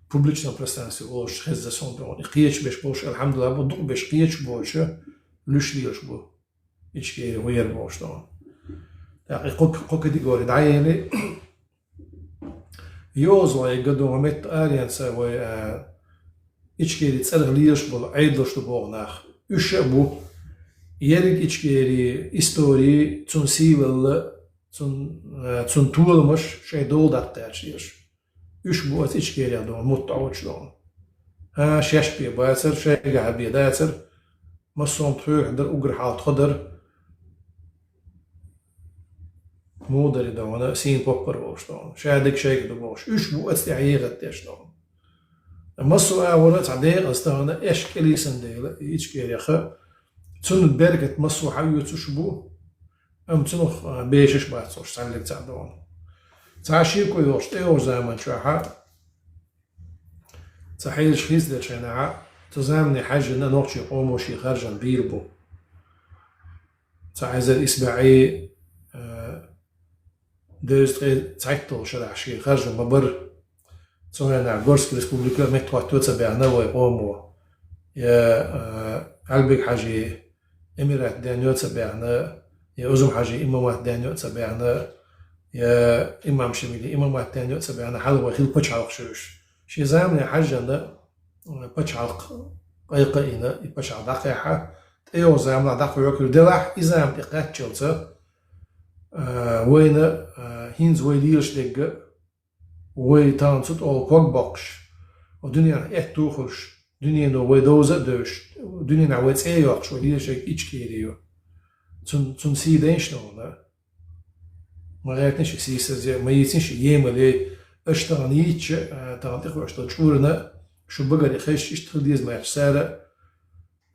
публичном пространстве олуш хезна суна дона. И кхеташ беш болуш, алхьамдулиллахӀ, бу дукха беш кхеташ болча, луьш лелаш бу. Ичкери гӀуьйр болуш дона. ТӀаккха и кхо, кхо категори дӀаели, йоза вай гадугӀа метта аренца вай, а, Ичкери цӀарах лелаш болу Ӏедалш ду боху нах. Уьш а бу. Ерриг Ичкери истори, цунна сийлалла, цунна, а, цунна толамаш шайн дола даккха гӀерташ дезаш. Уьш бу оцу Ичкерех дона, мутта Ӏочу дона. ХӀа, шаьш бен бацара, шайгахьа бен дацара, массо а хӀума тхоьхьа дара, уггар хьалха тхо дара. Муха дара дона, сийна поппар волуш дона. Ша дерг шайга ду бохуш. Уьш бу оцу тӀехь ехат деш дона. Массо а агӀора цхьа декъаза тахана, аьшка кӀелйисина дела, и Ичкерех, цунна беркат массо а хьаоьцуш бу, амма цунах, а, бешаш бац уьш, цхьаьллиг цхьаъ дона. Цхьа шеко йолуш тӀейогӀучу заман чохь, цхьа хьелаш хийцаделлачу хенахь, цу замане хьаьжжина нохчийн къомо шен харжам бийр бу. Цхьа эзар исбаьӀ, а, дезткъе цхьайтталгӀа шарахь шен харжам ма бара. Цу хенахь Горский республика меттахӀоттайо ца баьхна вай къомо, я, а, Ӏаьлбик-Хьаьжин эмират даьннайо ца баьхна, я Узум-Хьаьжин имамат даьннайо ца баьхна, я имам Шемилин имамат даьннайо ца баьхна, хьалха вай хилла пачхьалкхаш ю уьш. Шен замане хьаьжжина, а, пачхьалкх къайкъа а йина, и пачхьалкх дӀакхаьхьа, тӀейогӀучу заманахь дӀакхоьхьура делахь, и зама тӀе кхаччалца, а, вайна, а, хӀинца вай лелаш дерг а, вай тахана цу тӀехула ког боккхуш, дуьненахь аьтто а хуьлуш, дуьнено вай довза а девзаш, дуьненахь вай цӀе а йоккхуш, вай лелаш дерг Ичкери ю. Цун, цунна сий дайнаш дона. Ма гӀертина ши сийсазе, ма йийцина ши емале, аша тахана йийцча, а, тахана тӀекхуьуш долу чкъурана, шу багара и хезча иштта хила деза моьттуш цара,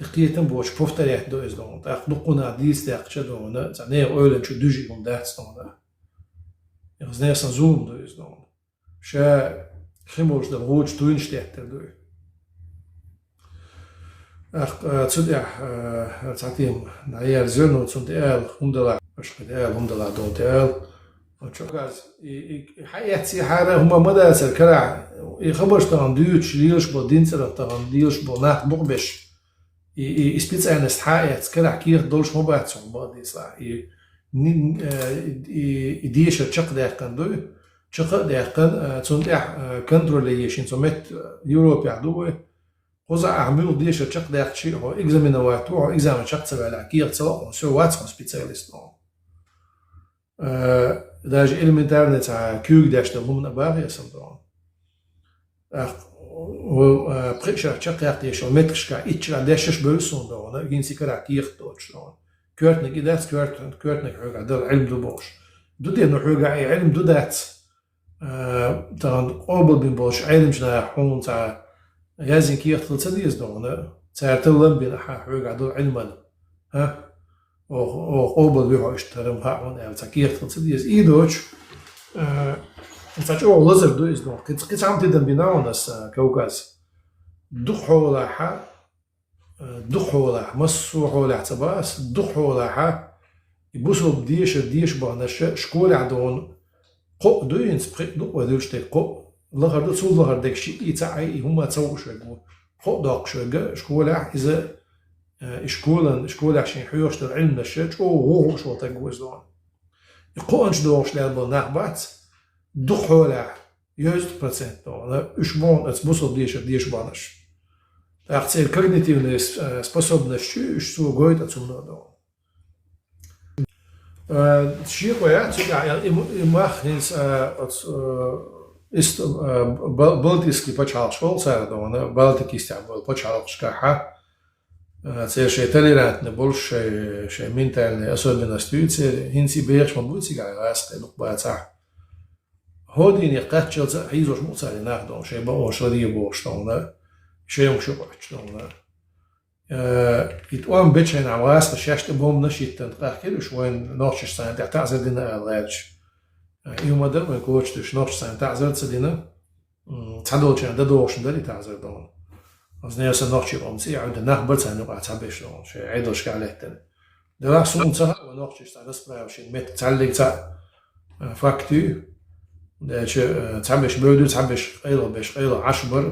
и кхетам боцуш повторять до иза дона. ТӀаккха дуккха нах дийца даьккхича дона, цхьа нехан ойланчу дуьжий хӀума дац дона. Иза несан зулам ду иза дона. Ша хи молуш дара гӀучу туйнаш теттар дуй. ТӀаккха, а, цу тӀехь, а, цхьа тема дӀаерзайо, ну, цунна тӀе ала хӀума далахь, аша кхин тӀе ала хӀума далахь долу тӀе ала. Чоказ, и, и, и хьаэццехьара хӀума ма дацара карахь, и хабарш тахана дуьйцуш, лелаш болу динцӀарах тахана, лелаш болу нах дукха беш. И, и, и специальность хьаэцна карахь кехат долуш ма бац хьуна бакъдийцалахь. И, ни-, э, и, и дешар чекхдаьккхина дуй, чекх а даьккхина, э, цунна тӀехь, э, контроле ешина цу метта, э, Европехь ду вай. Кхузахь ахь муьлха дешар чекхдаьккхича, хьо экзаменовать ву, хьо экзамен чекх ца ваьллехь, кехат ца ло хьуна, всё, вац хьуна специалист хьуна. Э, даже элементарный цхьа куьйга деш долу хӀуманаш а бахьа аса дона. ТӀаккха, э, пхи шарахь чекхъяккха дезаш йолу меттигашкахь итт шарахь дешнаш бевза суна дона, хӀинца и карахь кехат доцуш дона. Коьртаниг и дац, коьрт-, коьртаниг хьоьгахь дала Ӏилма ду бохуш. Ду де, ну хьоьгахь и Ӏилма ду дац. Э, тахана къобалбина болчу Ӏеламчу наха хьуна цхьа яздина кехат хила ца деза дохана, цара таллам бина хьан хьоьгахь долу Ӏилман. ХӀа? Оха, оха къобалвихьо иштта хӀара-м хаьа хьуна аьлла, цхьа кехат хила ца деза. И доцуш, э, цхьа чӀогӀа лазар ду иза дохана. Кхин, кхин цхьа хӀума тидам бина ван аса, э, Кавказ. Дукха хьолахьа, э, дукха хьолахь, массо а хьолахь ца баха аса, дукха хьолахьа, и бусалба дешар деша баханаша школехь дохана кхоъ ду хӀинца, пхи а ду вай дуьйцуш дерг кхоъ. Лахара ду, цул лахара дерг шиъ а, цхьаъ а, и хӀума ца хууш верг ву. Кхоъ доккхуш верг школехь, иза, э, и школан, школехь шен хьоьхуш долу Ӏилманаш чӀогӀа вон хууш волу стаг ву иза дохана. И кхоъанаш дохуш лаьрна болу нах бац, дукха хьолахь, дезткъа процент дохана, уьш бохана оцу бусалба дешар деша баханаш. ТӀаккха церан когнитивный с-, э, способность чу уьш цо гойту оцу хӀумано дохана. Э, шекъо яц цигахь, и м-, и мах хӀинца, э, оцу, э, ист-, э, бал-, балтийский пачхьалкхаш олу цара дохана, Балтики йистехь болу пачхьалкхашкахьа, э, церан шайн толерантный болуш, шайн, шайн ментальный особенность ю церан, хӀинца и бехаш ма бу цигахь, гӀазкхий дукха бацахь. ХӀокху дийне кхаччалца а хьийзош ма бу цара и нах дохана, шайн бакъонаш ларъе бохуш дохана, шайн йоьмаш юкъа оьцуш дохана. Э, и тӀом бечу хенахь гӀазкхаша шаьш тӀе бомбанаш хӀиттина къахкира уьш, вайн нохчашца царна тӀехь таӀзар дина ала гӀерташ. Э, и хӀума дара вайн коча дуьйш, нохчашца царна таӀзар ца дина, м, цхьадолчарна дан догӀуш дара и таӀзар дохана. Оцу нехан нохчийн къоман цӀе а Ӏуьйдина нах бара царна юкъахь цхьаберш дохана, шайн Ӏедалшкахь лаьттина. Делахь суна ца хаьа, вайн нохчашца расправа йина меттиг цхьаллиг цхьаъ, э, факт ю. Дальше, э, цхьаберш бевдира, цхьаберш къайлаха берш къайлаха Ӏаш бара.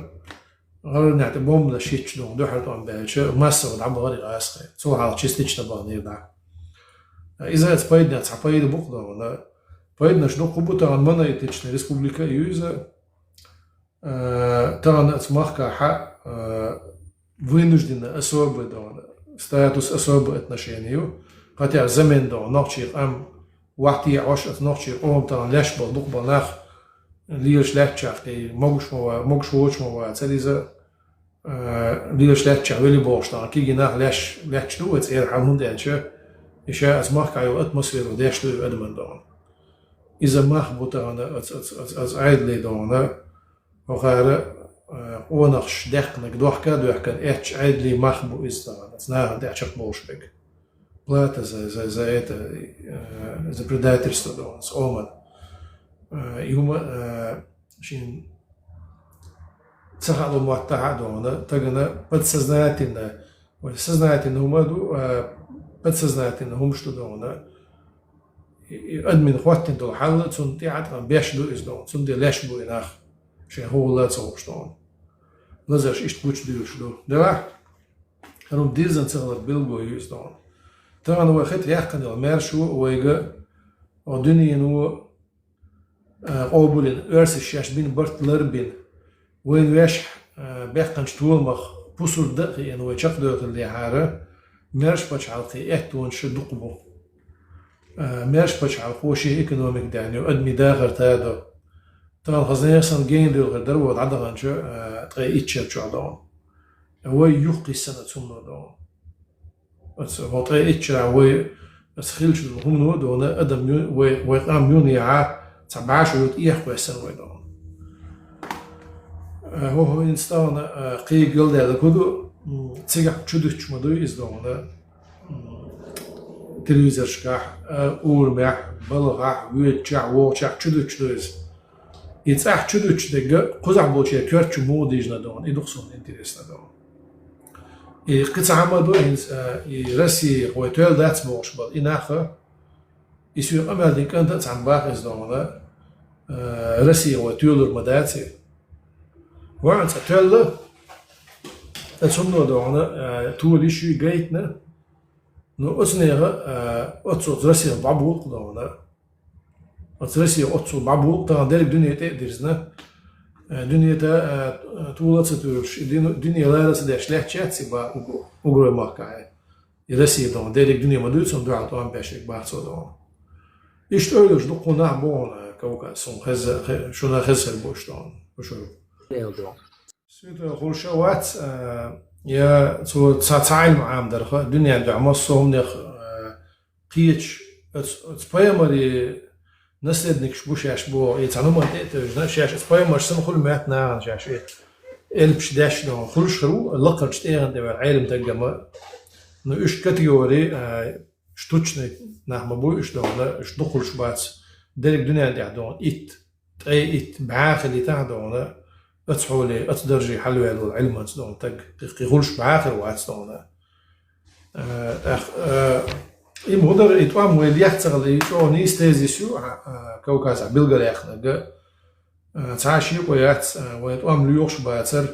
ГӀалгӀайнехь тӀе бомбанаш хӀитташ дохана дуьххьара тӀом баьлча, массо а дӀабахара и гӀазкхий. Цул хьалха частично баханера дӀа. Иза оцу пайданех цхьа пайда бу-кх дохана. Пайданаш дуккха бу тахана, монолитичная республика а ю иза. Э, тахана оцу махкахьа, э, вынужденная особая дохана, статус особого отношения ю. Хотя замена дохана, нохчийн къам вахтехь Ӏаш, оцу нохчийн къоман тахана леш болу дукха болу нах лелаш лаьттачохь, кхин могуш ма ва-, могуш воцуш ма вацара иза, э, лелаш лаьттачохь велли бохуш тахана кегий нах леш лаьтташ ду вай цӀера хьал, хӀунда аьлча и ша оцу махкахь йолу атмосферо деш ду и адаман дохана. Иза мах бу тахана оцу, оцу, оцу, оцу Ӏедалан дохана. ХӀокхара, э, къонахаша даьккхинарг дохка а доьхкина, эцча Ӏедалан мах бу иза тахана, оцу нахана тӀехь чекхболуш берг. Плата за, за, за это, э, за предательство дохана, цу къоман. Э, и хӀума, э, шен ца хаало моттахь а дохана, тахана подсознательно, вай сознательно хӀума ду, э, подсознательно хӀумаш ду дохана. И, и адамна хӀоттийна долу хьал, цунна тӀехь а тӀаккха беш ду иза дохана, цундела леш бу и нах, шайн хӀугӀалла а ца хууш дохана. Лазарш иштта гучудуьйлуш ду. Делахь, хӀара дирзина ца хилар билгало ю иза дохана. Тахана вай хӀета яьккхина йолу маьршо вайга, о, дуьнено, э, къобалйина, оьрсаша шаьш бина барт ларбина, вайна ваьшшехь, э, баьккхинчу толамах пусар дан а хиъна вай чекхдоьлхуш хиллехьара, маьрша пачхьалкхийн аьттонаш дукха бу. Э, маьрша пачхьалкхо шен экономика даьхна ю, адамийн дахар тадо. Тахана хаза нехан санна генадевлла хир дара вай дӀадаханчу, э, ткъе итт шар чохь дохана. Вай юхакхиссина цунна дохана. Оцу вай ткъе итт шарахь вай, оцу хиллачу хӀумано а дохана, адам ю-, вай, вай къам юнехьа цхьа бӀе шо юьту эхь кхоьссина вай дохана. Э, хӀо-, хӀо хӀинца тахана, э, кхин галдаьлларг хӀун ду, м, цигахь чудуьтуш ма дуй иза дохана, м, телевизоршкахь, э, урамехь, балхахь, воьдучехь, вогӀучехь чудуьтуш ду иза. И цӀахь чудуьтуш дерг кхузахь болчеран коьрта чу муха дижина дохана, и ду-кх суна интересно дохана. И кхин цхьа хӀума ду хӀинца, э, и Россия вай тоьлла дац бохуш болу и нах, и соьга къамел дина кӀанта а цхьаьна боху иза дохана, э, Россия вай тоьлур ма дац и. Вайн цкъа тоьлла, оцу хӀумано дохана, э, тола йиш ю гайтина, но оцу нехан, э, оццул Россия дӀабуллу-кх дохана. Оцу Россия оццул дӀабуллу, тахана дерриг дуьне тӀе а дирзина. Э, дуьне та, э, тола а ца туьйлуш, и дуьне, дуьне лара а ца деш лаьтташ яц и боху уг-, угрой махкахь. И Россия дохана дерриг дуьне ма дуьйцу, дуьхьал тӀом беш дерг боху цо дохана. Иштта ойлуш дуккха нах бу хьуна, Кавказ, суна хеза, хе-, шуна хеза хир бу уьш дохана. Уьш ю. Святой Хурша вац, э, я цо ца-, цхьа Ӏилма Ӏамадарха, дуьненан дуьхьа массо а хӀуманех, э, кхечу, оцу, оцу пайхамарийн наследникаш бу шаьш боху, и цхьа хӀуманна тӀе а тевжина, шаьш иза пайхамарш санна хуьлу моьтту нахана шаьш и элпаш деш доху, хуьлуш хир ву лакхарчу тӀегӀан тӀе ваьлла Ӏелам таггама. Ну, уьш категори, а, штучный нах ма бу уьш дохуна, уьш дукхалуш бац. Дерриг дуьнен тӀехь дохуна итт, ткъе итт бӀе хилийтахь дохуна, оцу хьоле, оцу дарже хьалаваьлла волу Ӏилманца дохуна таг, кхин хуьлуш бӀе хир вац дохуна. Э, эх, э, и ма хӀун дара, и тӀом вай лехь ца хилла, и чӀогӀа нийса тезис ю, а, а, Кавказахь билгалъяьккхинарг. Э, цхьа а шен къо яц, э, вай тӀом лоьхуш бацара.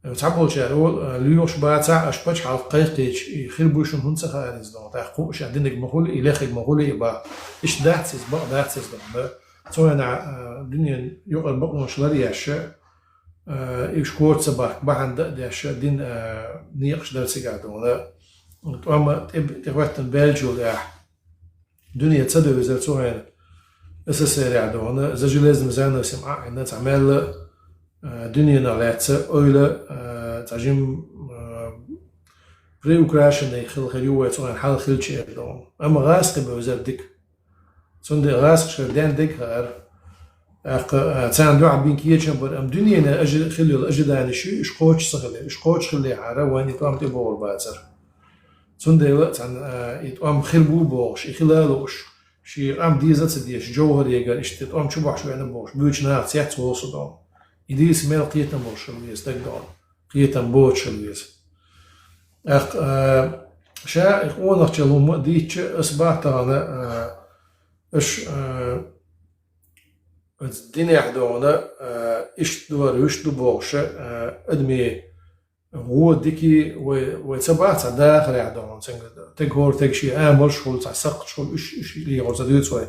Э, цхьаболчара олу, э, лоьхуш бацахь, аша пачхьалкх кхайкхийча, и хир буй шуна хӀунда ца хаьара иза доху? ТӀаккха кху ша динарг ма хуьлу, и лехарг ма хуьлу и бах. Иштта дац иза, бакъ дац иза доху, да? Цу хенахь, э, дуьненан юкъара бакъонаш лар еш, э, уьш коча ца бахка бахьана дан а деш, дин, э, некъаш дара цигахь дохуна. ТӀом тӀе, тӀехӀоьттина баьллачул тӀаьхьа дуьне ца девзара цу хенахь СССР-ехь дохуна, за железным занавесом Ӏа а Ӏийна, цхьа мелла, а, дуьненах лаьцна ойла, а, цхьа жима, а, приукрашенный хила хир ю вай цу хенахь хьал хилча эр дохуна. Амма гӀазкхи бевзара дика. Цундела гӀазкхашкара ден дерг хаьара. ТӀаккха, а, царна дуьхьал бина кечам бара, амма дуьненан ажи-, хила йолу ожиданиш ю, уьш кхочуш ца хилла. Уьш кхочуш хиллехьара, вайна и тӀом тӀебогӀур бацара. Цундела цхьаьна, а, и тӀом хир бу бохуш, и хила а лууш, шен къам деза а ца дезаш, жовхӀарегара иштта тӀом чу бохьуш веана бохуш, буьйцу нахаца яц волу со доху. И дийца мел кхетам болуш хила веза стаг доху, кхетам боцуш хила веза. ТӀаккха, а, ша и къонахчалла хӀумма а дийцча, ас бах тахана, а, аша, а, оцу динехь дохуна, а, иштта ду хӀара, вуьшта ду бохуша, а, адамийн гӀо дика вай, вай ца бах цхьа дахарехь дохуна, цуьнга тегахула тега шен амалш хуьлу, цхьа сакхташ хуьлу, уьш, уьш лехура ца дуьйцу вай.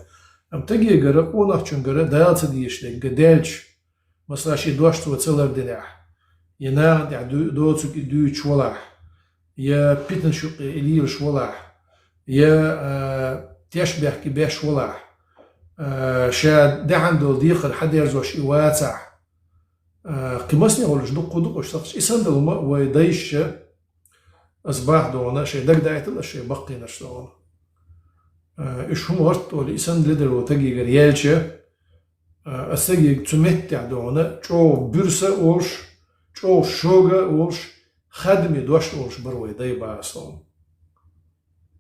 Амма тегегара, къонахчуьнгара Дала ца дезаш дерг даьлча, масала, шен дош цо ца лардинехь, я нахана тӀехь ду-, доцург и дуьйцуш валахь, я питанаш юккъе и лелаш валахь, я, а, тешнабехк и беш валахь, а, ша даьхьна долу декхар хьадерзош и вацахь, а, кхин масане волуш дуккха а ду-кх уьш сакхташ. И санна долу ма вай дайша, ас бах дохуна, шайн дагадайтал ас шайн баккхийнаш дохуна. А, уьш хӀума гӀорт олий, и санна ледарло тегегара яьлча, а, ас тегега цу меттехь дохуна, чӀогӀа буьрса а олуш, чӀогӀа шога а олуш, хадаме дош а олуш бара вай дай бах ас дохуна.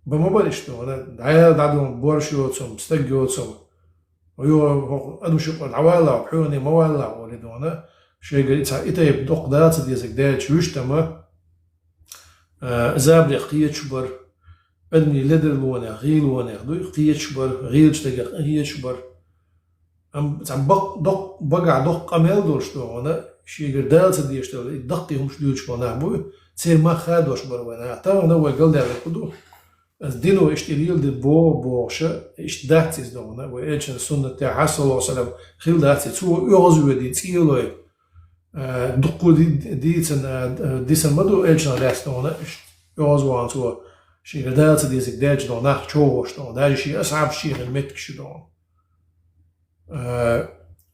Бан ма бара иштта дохуна, дӀа, дӀа дохуна, борш йоцу хӀума, стаг йоцу хӀума. Йо, хӀокху адамашна юкъара дӀавалла, хьоьгане ма валла, олий дохуна, шайгара и цхьа и тайпа доккха Дала ца дезарг даьлча, вуьшта ма, а, забарех кхеташ бара, адамийн ледарлонех, гӀийлонех дуй, кхеташ бара, гӀийлачу дагах кхеташ бара. Амма цхьа бакъ-, доккха, багахь доккха къамел долуш дохуна, шегара Дала ца дезаш долу и даккхий хӀумаш дуьйцуш болу нах буй, церан мах хадош бара вай нах. Тахана вай галдаьлларг хӀун ду? Аса дино иштта и леладе боху бохуша, иштта дац иза дохуна, вай элчан суннатехь, саллаллаху алейхи ва саллям, хила дац и, цо оьгӀазвоьдий цӀелой, а, дуккха ди-, дийцина, а, дисина ма ду элчанах лаьцна дохуна, иштта оьгӀазвахана цо, шегара Дала ца дезарг даьлча дохуна, нах човхош дохуна, даже шен асхьабаш чехина меттигаш ю дохуна. Э,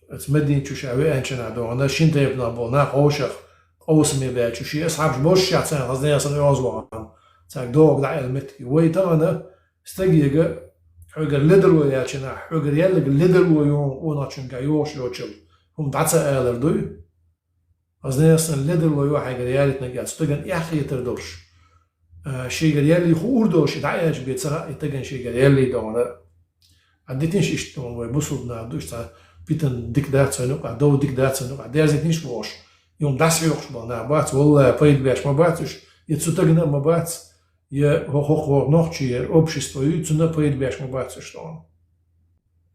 оцу Медина чу ша веанчу нах дохуна, шина тайпанах болу нах вовшах къовсаме баьлча, шен асхьабаш бозушехь царна хаза нехан санна оьгӀазвахана, цаьрга догӀу дӀа аьлла меттиг. Вай тахана стагега, хьоьгара ледарло яьлча нах, хьоьгара яьлларг ледарло йогӀу къонахчуьнга йогӀуш йоцучул, хӀума дӀа ца алар дуй? Хаза нехан санна ледарло йо хьайгара ялийтинарг аьлла, цу стагана эхь хетар долуш. А, шийгара яьллий хуур долуш, и дӀа аьлча бен ца хаьа, и стагана шийгара яьллий дохуна. А дитинаш иштта дохуна вай бусулба нах ду, иштта цхьа питана дика дац вайна юкъахь, дов дика дац вайна юкъахь, дерзийтинаш бохуш. Юм дӀасахьоькхуш болу нах бац, валлай, пайда беш ма бац уьш, я цу стагана а ма бац, я хӀо-, хӀо-, хӀо-, нохчий, я общество ю, цунна а пайда беш ма бац уьш дохуна.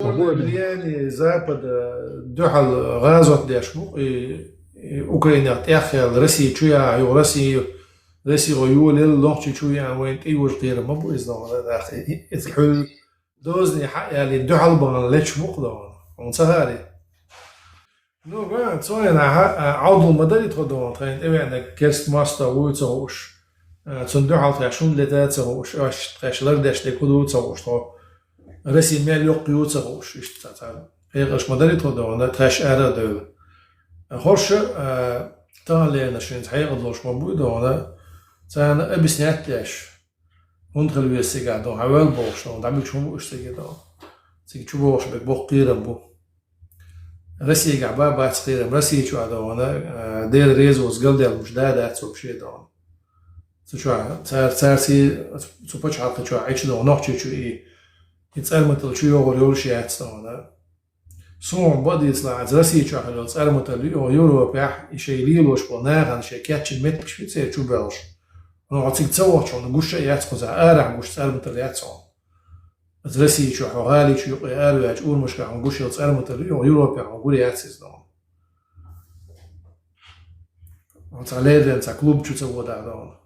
Влияние Запада дуьхьал гӀазот деш бу, и, и Украинах тӀехъяьлла, Россия чу яхьа, юха Россия, Россия гӀо йолаелла, нохчий чу яхьа, вайна тӀейожа кхерам ма бу иза дохуна, нах, и, и, иза хьуьлла дозане хьаъ яьлла, дуьхьал бахана лечу бу-кх дохуна. Хьуна ца хаьарий? Ну, га, цу хенахь, а, Ӏовдал ма дарий тхо дохуна, тхайна тӀевеанарг керста мостагӀа вуй ца хууш, а, цунна дуьхьал тхаьш хӀунда лета ца хууш, аьш тхаьш лардеш дерг хӀун ду ца хууш тхо. Россия мел йоккха ю ца хууш, иштта цхьа, цхьа хьекъалш ма дарий тхо дохуна, тхаьш ара а девлла. ХӀорш, а, таханлернаш хӀинца хьекъал долуш ма буй дохуна, царна объяснять деш, хӀунда хила веза цигахь дохуна, хьан ваьлла бохуш дохуна, дӀабуьгуш хӀун бу уьш цига дохуна. цига чу бохуш берг боккха кхерам бу. Россигахь ба бац кхерам, Росси чохь а догӀана, а, Дела реза воцу галдаьлла муш да дац вообще догӀана. Цу чохь, цара, цара си-, цу пачхьалкха чохь Ӏича догӀана, нохчи чу и, и цӀарматалла чу йогӀур йолуш яц догӀана. Суна бакъ дийцалахь, Росси чохь хилла цӀарматалла ю Европехь, и шайн лелош болу нахана шайн кечйина меттигаш фицера чу боьлхуш. Но хьо цига ца вахча, хьуна гуш а яц кхузахь, арахь гуш цӀарматалла яц хьуна. Аса Росси чу, хьо гӀали чу юкъе араваьлча, урамашкахь хьуна гуш йолу цӀарматалла ю, Европехь хьуна гур яц иза догӀана. Хьо цхьа леррина цхьа клуб чу ца водахь догӀана.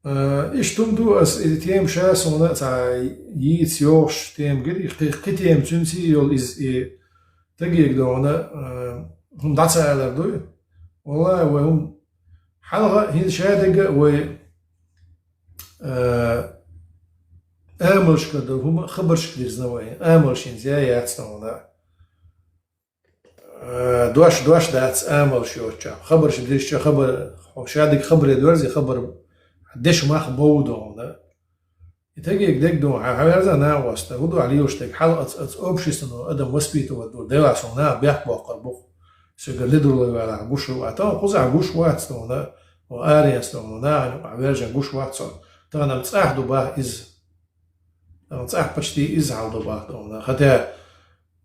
Э, иштта хӀума ду, аса и тема ша суна цхьа йийца йогӀуш тема гира, и кхи, кхи тема цуьнца йолу иза и тагега догӀана, э, хӀума дӀа ца алар дуй. Валлахьи, вай хӀума хьалха хӀинца шадерг а вай, э, амалшка ду хӀума, хабаршка дирзина вай, амалш хӀинца я яц догӀана. Э, дош, дош дац амалш йоцчохь. Хабарш дирзича хабар, хьо шадерг хабаре доьрзи, хабар деш мах бовду хьуна. И тагега дерг ду, хьан хьаверза накъост, хӀу ду хьан лелаш дерг, хьал аца, аца общественно адам воспитывать ду, делахь суна нах бехк боккхур бу. Соьга ледарло валахь гуш ву, а тахана кхузахь гуш вац тхуна, о аренца тхуна, нахана юкъахь вержан гуш вац со. Тахана цӀахь ду бах иза. Тахана цӀахь почти иза хьал ду бах тхуна. Хотя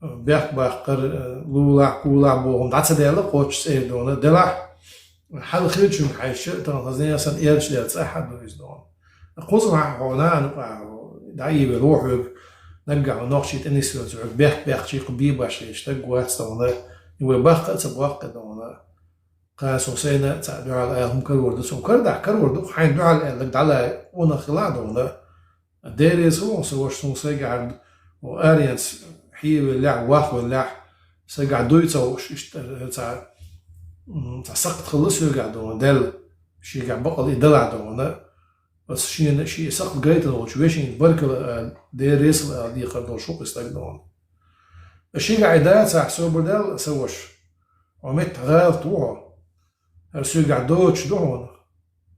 бехк баккхар, лулахь, кулахь боху хӀума дӀа ца даьлла кхоччуш цӀера дона, делахь, хьал хилчун хьаьжча, тахана хазна сан эрча дер цӀахь а ду иза дона. Кхузахь хьо нана юкъа дӀаийвелла ву хьоьга, наггахь хьо нохчий тӀе нисвелча хьоьга бехк бехкчий кху бийбаш леш стаг вац дона, и вай баккха а ца боккхи дона. Кхана со сайна цхьаъ дуьхьал ала хӀума карор ду, со карадахь карор ду, хьайн дуьхьал аьлларг дӀалай къонах хила а дона. Дерриза хӀун со ваша суна сайгахьара аренца хьевеллехь, вахвеллехь, сайгахь дуй ца хууш, иштта, э, цхьа, м, цхьа сакхт хилла соьгахь дона, Делла, шегахь бакъал и далахь дона. Аса шена, шен сакхт гайтина волчу вешин баркалла а, дерриза а декхар долуш ву кху стаг дона. Шегахь и дацахь собар Делла, сан ваша. Хьо меттахь гӀалат ву хьо. ХӀара соьгахь доцуш ду хьуна.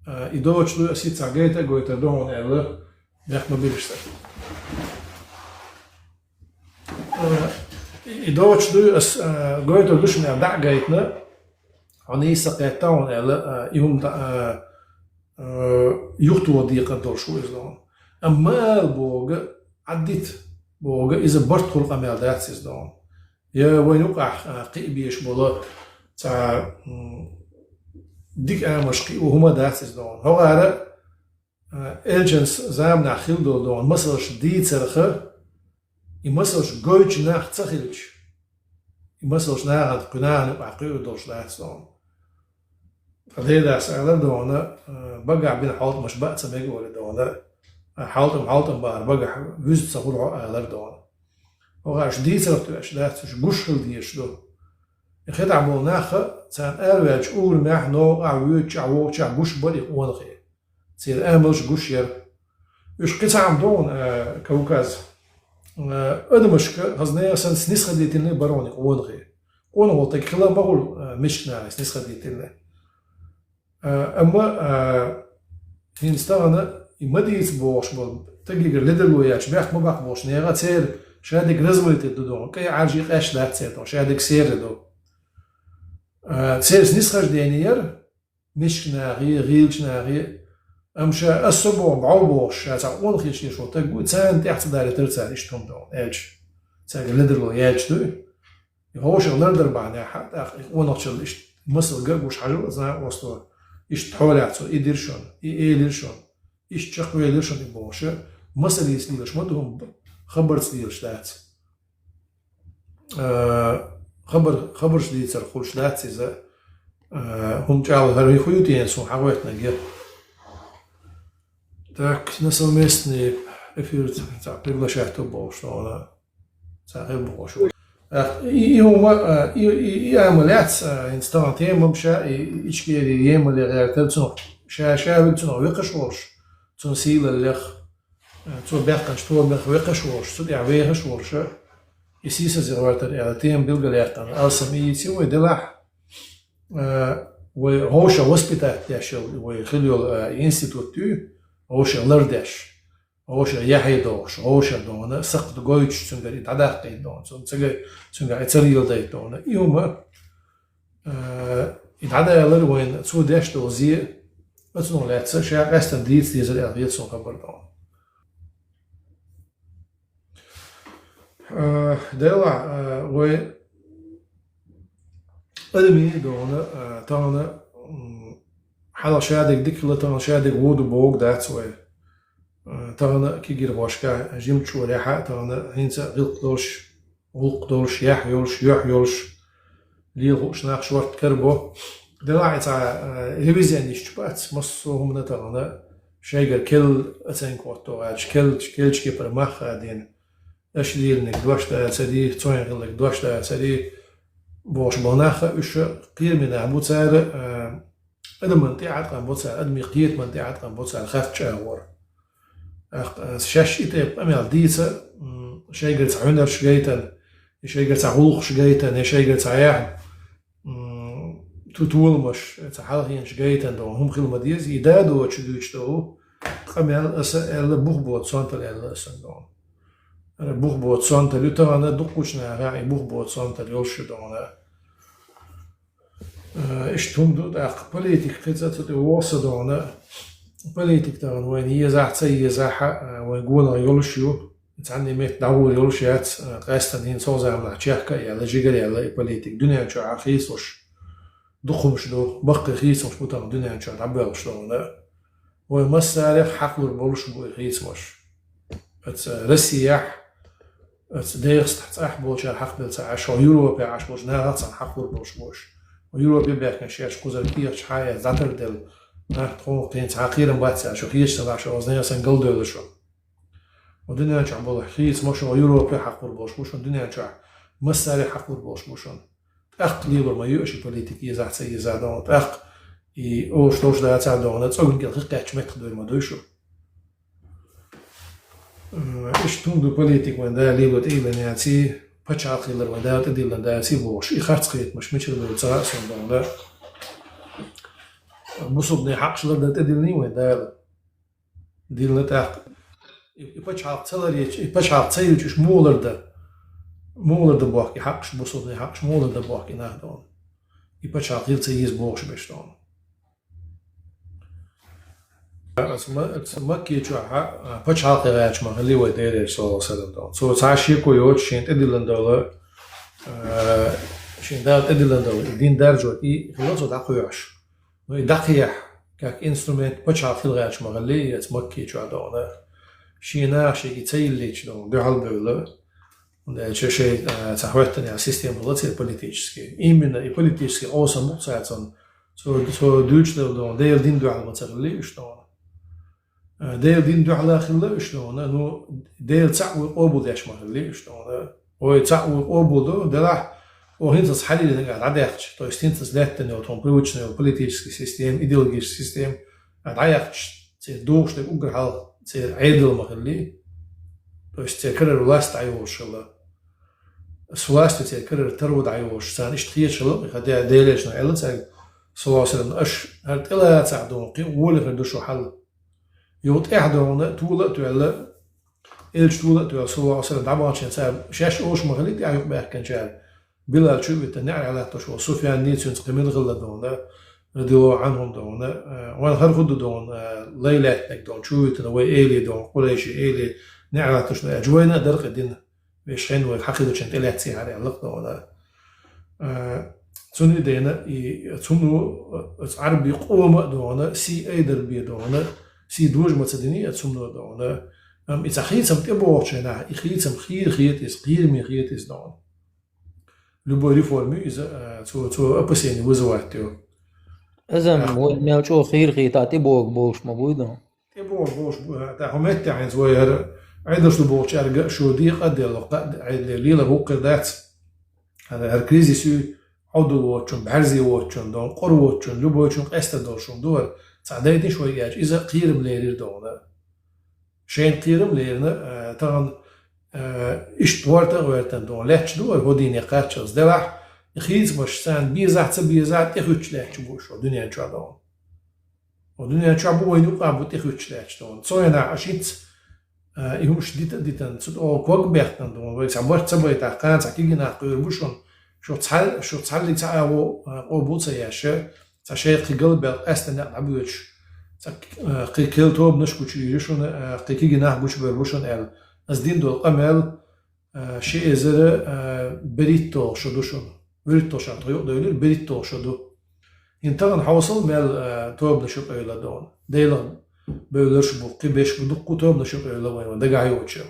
А, и доцуш ду, аса хӀинца гайта а гойтар ду хьуна аьлла, бехк ма бираш сан. А, и, и доцуш ду, аса, а, гойтар ду шуна аьлла, дӀа а гайтина, хьо нийса кхетта хьуна аьлла, а, и хӀума а, а, юхатоха декхар долуш ву иза хьуна. Амма ала бога, Ӏаддита бога, иза барт хула къамел дац иза хьуна. Я вайн юкъахь, а, кхиъ беш болу цхьа, м, дика амалш кхиъ ву хӀума дац иза догӀун. ХӀогӀара, а, элчанас заманахь хила долу догӀун масалш дийцарха, и масалш гойтучу нах ца хилча, и масалш нахана, кху нахана юкъахь кхиъур долуш дац догӀун. Ткъа Делас алар догӀана, а, багахь бина хьалтамаш баа ца мега вара догӀана, а, хьалтам, хьалтам бахара багахь вуьзна ца хуьлу хьо алар догӀана. ХӀокху аша дийцарх тоьаш дац, уьш гуш хила дезаш ду. И хетахь болу нахха, царна араваьллачу урамехь, новкъахь, воьдучехь, вогӀучехь гуш бара и къонахий. Церан амалш гуш яра. Уьш кхин цхьа хӀума ду хьуна, а, Кавказ. А, адамашка хазна яхсан снисходительный бара хьуна и къонахий. Къонахо таг хила ма хуьлу, а, мискачу нахе снисходительный. А, амма, а, хӀинца тахана и ма дийца бохуш болу, тагигара ледарло яьлча, бехк ма баккха бохуш нехан, церан шадерг разводить ду догӀу, кӀай Ӏаржий къаьсташ дац церан догӀу, шадерг серра ду. А, церан снисхождение яра, мискачу нахе, гӀийлачу нахе, амма ша аса со боху, бӀов бохуш, ша цхьа къонахий шен шо таг ву, царна тӀаьхьа ца далийтара цара иштта хӀума догӀу, аьлча. Цаьрга ледарло яьлча дуй. И вовшах лардар бахьанехь, тӀаккха и къонахчалла иштта масал ган а гуш хьажал, знакъосту, иштта хьолехь цо и дира шуна, и элира шуна, иштта чекхвелира шуна и бохуша, масаллица лелаш ма ду хӀума, хабарца лелаш дац. А, хабар, хабарш дийцар хуьлуш дац иза, а, хӀума чӀагӀло хӀара хӀун ю тӀе суна хьагӀоьттинарг я. Так, на совместный эфир цхьа приглашать ду бохуш, но она Ца хир бу хьо шу. Ах, и, и хӀума, а, и, и, и амал яц, а, хӀинца тахана тема ша, и, и Ичкери емале гӀертар цунах, ша, ша виг цунах векхаш волуш, цунна сийлаллех, а, цо баьккхинчу тобанах векхаш волуш, цу тӀехь вехаш волуш, а, и сийсазе гӀертар аьлла тема билгалъяьккхина. Алсам и йийци вай делахь, а, вай гӀовша воспитать деш йолу, вай хила йолу, а, институт ю, гӀовша лардеш. вовшех яхье дохуш, вовшех дона, сакхт гойтуш цуьнгара и дӀадаккхийта дона, цунга цуьнгара и ца леладайта дона. И хӀума, э, и дӀадалар вайна цо деш долу зе, оцунах лаьцна ша къаьстина дийца дезар аьлла хета суна хабар дона. Э, Делахь, э, вай адамий дона, э, тахана, м, хьалха шадерг дика хилла, тахана шадерг вон ду бохург дац вай. Э, тахана кегийрхошка жимачу чкъурехь а, тахана хӀинца гӀиллакх долуш, гӀуллакх долуш, яхь йолуш, юьхь йолуш, лела хууш нах шортта карабо. Делахь и цхьа, э, ревизионисташ бац, массо а хӀуманна тахана шайгара керла оценка хӀотто гӀерташ, керла, керлачу кепара мах а хадийна. Аша лелийнарг дош дан ца дий, цо хилларг дош дан ца дий, бохуш болу нах а, уьш кхераме нах бу цара, а, адаман тӀе а Ӏаткъам бо цара, адамийн кхетаман тӀе а Ӏаткъам бо цара харц чӀагӀор. ТӀаккха, а, шаьш и тайпа къамел дийца, м, шайгара цхьа хьуьнарш гайтина, я шайгара цхьа гӀуллакхаш гайтина, я шайгара цхьа яхь, м, ту толамаш, цхьа хьалхенаш гайтина долу хӀума хила ма деза, и да доцуш дуьйцуш долу къамел аса аьлла, бух боцу сонталла аьлла аса дона. Ара бух боцу сонталла ю тахана, дуккхачу нахехь и бух боцу сонталла йолуш ю дона. Э, иштта хӀума ду, тӀаккха политика кхин цкъа цу тӀе вогӀу аса дона. Политика тахана вайна езахь, ца езахь а, э, вайн гонах йолуш ю. Цхьанне метта дӀагӀур йолуш яц, э, къаьстина хӀинца цу заманахь чехка а яьлла, жигара а яьлла и политика. Дуьнен чохь а хийцалуш дукха хӀумаш ду, баккхий хийцамаш бу тахана дуьнен чохь дӀабоьлхуш дона. Вай массарех хьакхалур болуш бу и хийцамаш. Оцу Россияхь, оцу ДегӀастахь цӀахь болчара хьакхабелла ца Ӏаш, хьо Европехь Ӏаш болчу нахах цхьаьна хьакхалур болуш бу уьш. Хьо Европе баьхкина шаьш кхузара кехаташ хьа а эцна, дӀатардевлла, нах тхуна кхин цхьа кхерам бац аьлла, шо хеташ ца лахь, шо оцу нехан санна галдевлла шо. Ва дуьнен чохь болу хийцамаш шуна Европе хьакхалур болуш бу шуна, дуьнен чохь массаре хьакхалур болуш бу шуна. ТӀаккха лелор ма ю аша политика езахь, ца езахь дона. ТӀаккха и олуш долуш дацахь дона, цӀоган кӀел хи кхаьчча меттах дуьйр ма дуй шу. М, иштта хӀума ду политика вайн Дала лело тӀедиллина яций, пачхьалкх хилар вайн Дала тӀедиллина даций бохуш. И харц кхетамаш мичара бевлла ца хаьа суна дона. Бусалбанийн хьакъаш лардан тӀедиллиний вайн Дала? Дилла тӀаккха. И, и пачхьалкх ца ларийча, и пачхьалкх ца йилча уьш муха лардан? Муха лардан бохку и хьакъаш, бусалбанийн хьакъаш муха лардан бохку и нах дона? И пачхьалкх хила ца еза бохуш берш дона. Аса ма-, аса Макке чохь а, а, пачхьалкхе гӀерташ ма хилли вай Делера, саллаллаху алейхи ва саллям, дона. Цо цхьа шеко йоцуш шена тӀедиллина долу, а, шена Дала тӀедиллина долу и дин даржо и хилла цо дӀакхоьхьуш. Ну, и дӀакхехьа, как инструмент пачхьалкх хила гӀерташ ма хилли, и оцу Макке чохь дона. Шен наха шега и ца йиллича дона, дуьхьал бевлла. ХӀунда аьлча шайн, а, цхьа хӀоьттина система хилла церан политический. Именно и политический къовсам бу цаьрца. Цо, цо дуьйцуш дела дона, Делан дин дуьхьал ма ца хилли уьш дона. Э, Делан дин дуьхьала хилла уьш дона, ну, Дела цхьаъ вуй къобалдеш ма хилли уьш дона. Вай цхьаъ вуй къобал ду, делахь, о, хӀинца аса хьалийринарг а дӀадаьккхича, то есть хӀинца аса лаьттина йолу тхуна привычная йолу политическая система, идеологическая система а дӀаяьккхича, церан духуш дерг уггар хьалха церан Ӏедал ма хилли, то есть церан карара власть дӀайолуш хилла. С властью церан карара таро дӀайолуш, царна иштта хеташ хилла, хӀаьта Делан элчано аьлла цаьрга, саллаллаху алейхи ва саллям, аша хӀара тӀелацахь дона, кхин а гӀоле хир ду шу хьал. Юха тӀаьхьа дона, тола а тоьлла, элча тола а тоьлла, саллаллаху алейхи ва саллям, дӀабаханчийн цара шаьш олуш ма хилли, тӀаьхьа юкъабаьхкинчара. Билал чу а витина, неӀарехь латтош волу Суфьян ницуьнца кхин мила хилла дона, радияллаху Ӏанхум дона, э, вайн хӀара хӀун ду дона, э, лай лаьттинарг дона, чу а витина, вай эли дона, Къурайши эли, неӀарехь латтош дона, аьлча вайна а дара кхин дина. Вешан хенахь вайга хьакхийлачун тӀелаьцций хьара аьлла-кх дона. Э, цунна и дена, и цунна, э, Ӏарби къома а дона, сий айдар бе дона, сий дожа ма ца дина а цунна дона. Амма и цхьа хийцам тӀебогӀучу хенахь, и хийцам хийра хета иза, кхераме хета иза дона. Любой реформа ю иза, э, цо, цо опасение вызывать йо. Иза Ах. вай мел чӀогӀа хийра хета, тӀебогӀу болуш ма буй дона. ТӀебогӀуш болуш бу, тӀаккха хӀун метта хьайнца вай хӀара Ӏедалш ду бохучаьрга шу декъа а делла, кхаъ а Ӏедале лелар хӀокхуьр дац. ХӀара, хӀара кризис ю, Ӏовдал воцучун, бӀаьрзе воцучун, дон къора воцучун, любойчун къаьстар долуш хӀума ду хӀара. Цхьа дайтина шу вай аьлча, иза кхерам лерира дона. Шайна кхерам лерина, а, тахана, а, иштта гӀорта а гӀоьртина дона, лаьтташ ду хӀара хӀо дийне кхаччалц. Делахь, и хийцамаш царна безахь, ца безахь, тӀехуьттуш лаьтташ бу шу дуьнен чохь дона. О, дуьнен чохь бу вайна юкъахь бу тӀехуьттуш лаьтташ дона. Цо хьенахь аша хӀинца А, и хӀумаш дита а дитан, цу тӀа ког бехтан ду, вай цхьа барт ца байтахь, кхана цхьа кегий нах кхуьур бу шуна, шу цхьа-, шу цхьаллиг цхьа агӀо, а, къобал ца еш, цхьа шайх кхин галбаьлла къаьстина некъ дӀабоьдуш, цхьа, а, кхин керла тобанаш гучуйийр ю шуна, а, кхин кегий нах гучубер бу шуна аьлла. Ас дина долу къамел, а, ши эзар, а, берхӀитталгӀа шо ду шуна. ВуьрхӀитталгӀа шо тхо юкъадевлира, берхӀитталгӀа шо ду. ХӀинца тахана хьовсал мел, а, тобанаш юкъайолла догӀна. Делах бевлларш бу, кхин берш бу, дуккха тобанаш юкъайолла вайна, вайн дагахь йоцуш.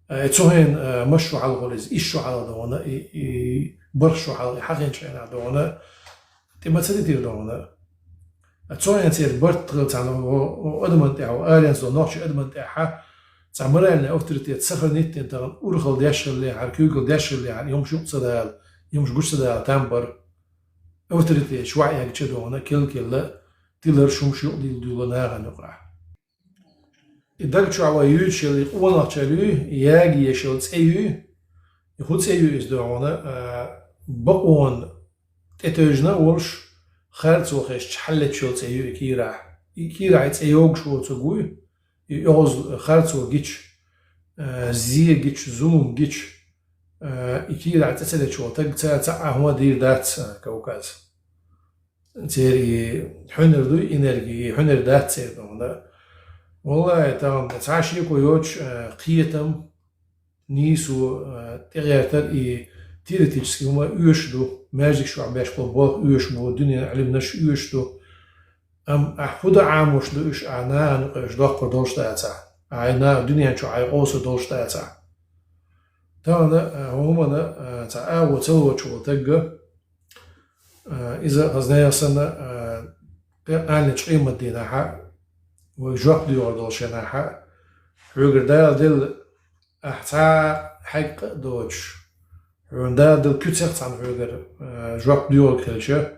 А, э, цу хенахь, а, масса шо хьалха хилла иза, исс шо хьалха догӀна, и, и бархӀ шо хьалха, и хьахинчу хенахь догӀна, тӀе ма ца дитира догӀна. Цу хенахь церан барт хилла цхьана адаман тӀехь, аренца долу нохчийн адаман тӀехь, цхьа моральный авторитет сохранить дина тахана урхалла деш хиллехьара, куьйгалла деш хиллехьара, и хӀумаш юкъа ца дала, и хӀумаш гучу ца дала там бара. Авторитеташ ваьӀ эгча догӀна, кел-келла, тилар шумаш юкъа дилла дуьйла нахана юкъахь. И даг чохь вай юьйцуш йолу и къонахчалла ю, и яга еш йолу цӀе ю, и хӀун цӀе ю иза догӀна, а, бакъонан тӀетевжина а волуш, харцо хезча хьаллеташ йолу цӀе ю и кийрахь. И кийрахь и цӀе йогуш воцург вуй, и оьгӀаз харцо гича, а, зе гича, зулам гича, а, и кийрахь цӀе ца леташ волу таг ца, ца а хӀума дийр дац, а, Кавказ. Церан и хьуьнар дуй, энерги, и хьуьнар дац церан догӀна. Валлахьи, тахана цхьа шеко йоцуш, а, кхетам, нийсо, а, тӀегӀертар и теоретически хӀума оьшуш ду, маьждигаш чохь беш болу болх оьшуш бу, дуьненан Ӏилманаш оьшуш ду. Амма ахь хӀун дан Ӏамош ду уьш, ахь нахана юкъа уьш доккхур долуш дацахь, ахь и наха дуьнен чохь ахь къовсур долуш дацахь. Тахана, а, хӀумана, а, цхьа агӀо ца лоцуш волу тагга, а, иза хазна яхсана, а, къе-, къаьллачу къематдийнахьа, вай жоп доьхур долу шенахьа, хьоьгара Дала делла, ахь цхьа хьегна къа а доцуш, хьуна Дала делла куьцех цхьаьна хьоьгара, а, жоп доьхург хилча,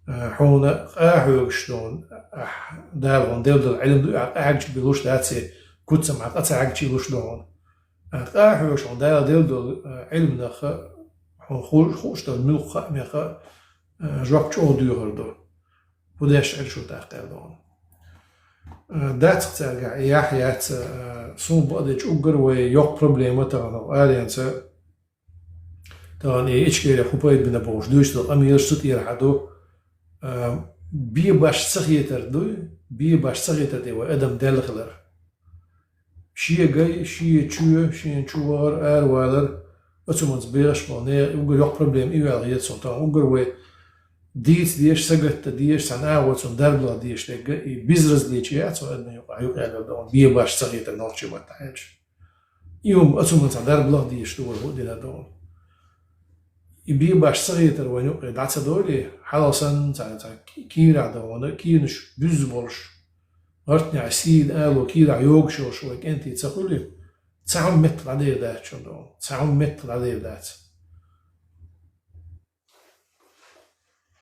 а, хьуна къа а хьоьгуш ду хьуна, ахь Дала хьуна делла долу Ӏилма ду, ахь къа хьегча бен луш дац и, куц-м ахь къа ца хьегча луш ду хьуна. Ахь къа а хьоьгуш хьуна Дала делла долу, а, Ӏилманах а, хьуна ху-, хууш долу муьлхха а хаамех а, а, жоп чӀогӀа доьхур ду. ХӀун деш Ӏершо тӀаккха аьлла догӀна. А, дац-кх цаьргахь и яхь яц, а, суна бакъдечу уггар вай йоккха проблема тахана аренца. Тахана и Ичкерехь хӀун пайда бина бохуш дуьйцу долу къамелаш цу тӀера хьа ду. А, бен башха ца хетар дуй, бен башха ца хетар ду вай адам даьлла хилар. Шен гай, шен чоь, шена чу вахар, аравалар, оцу хӀуманца бехаш болу нехан уггар йоккха проблема и ваьлла хета суна тахана. Уггар вай дийца дезаш, сагатдан дезаш, цхьана агӀор цунна дарба лаха дезаш дерг и безразличие яц вай адамна юкъахь юкъаялар догӀна, бен башха ца хетар нохчийн маттахь аьлча. И хӀума оцу хӀуманца дарба лаха дезаш ду вай хӀуъа дина догӀна. И бен башха ца хетар вайна юкъе дӀа ца долий, хьалха санна цхьа, цхьа ки-, кийрахь догӀна, кийнаш буьзза болуш, гӀартнехь сийна ало кийрахь йогуш йолуш вай кӀентий ца хуьлий, цхьа хӀума меттах дӀадер дац шуна догӀна, цхьа хӀума меттах дӀадер дац.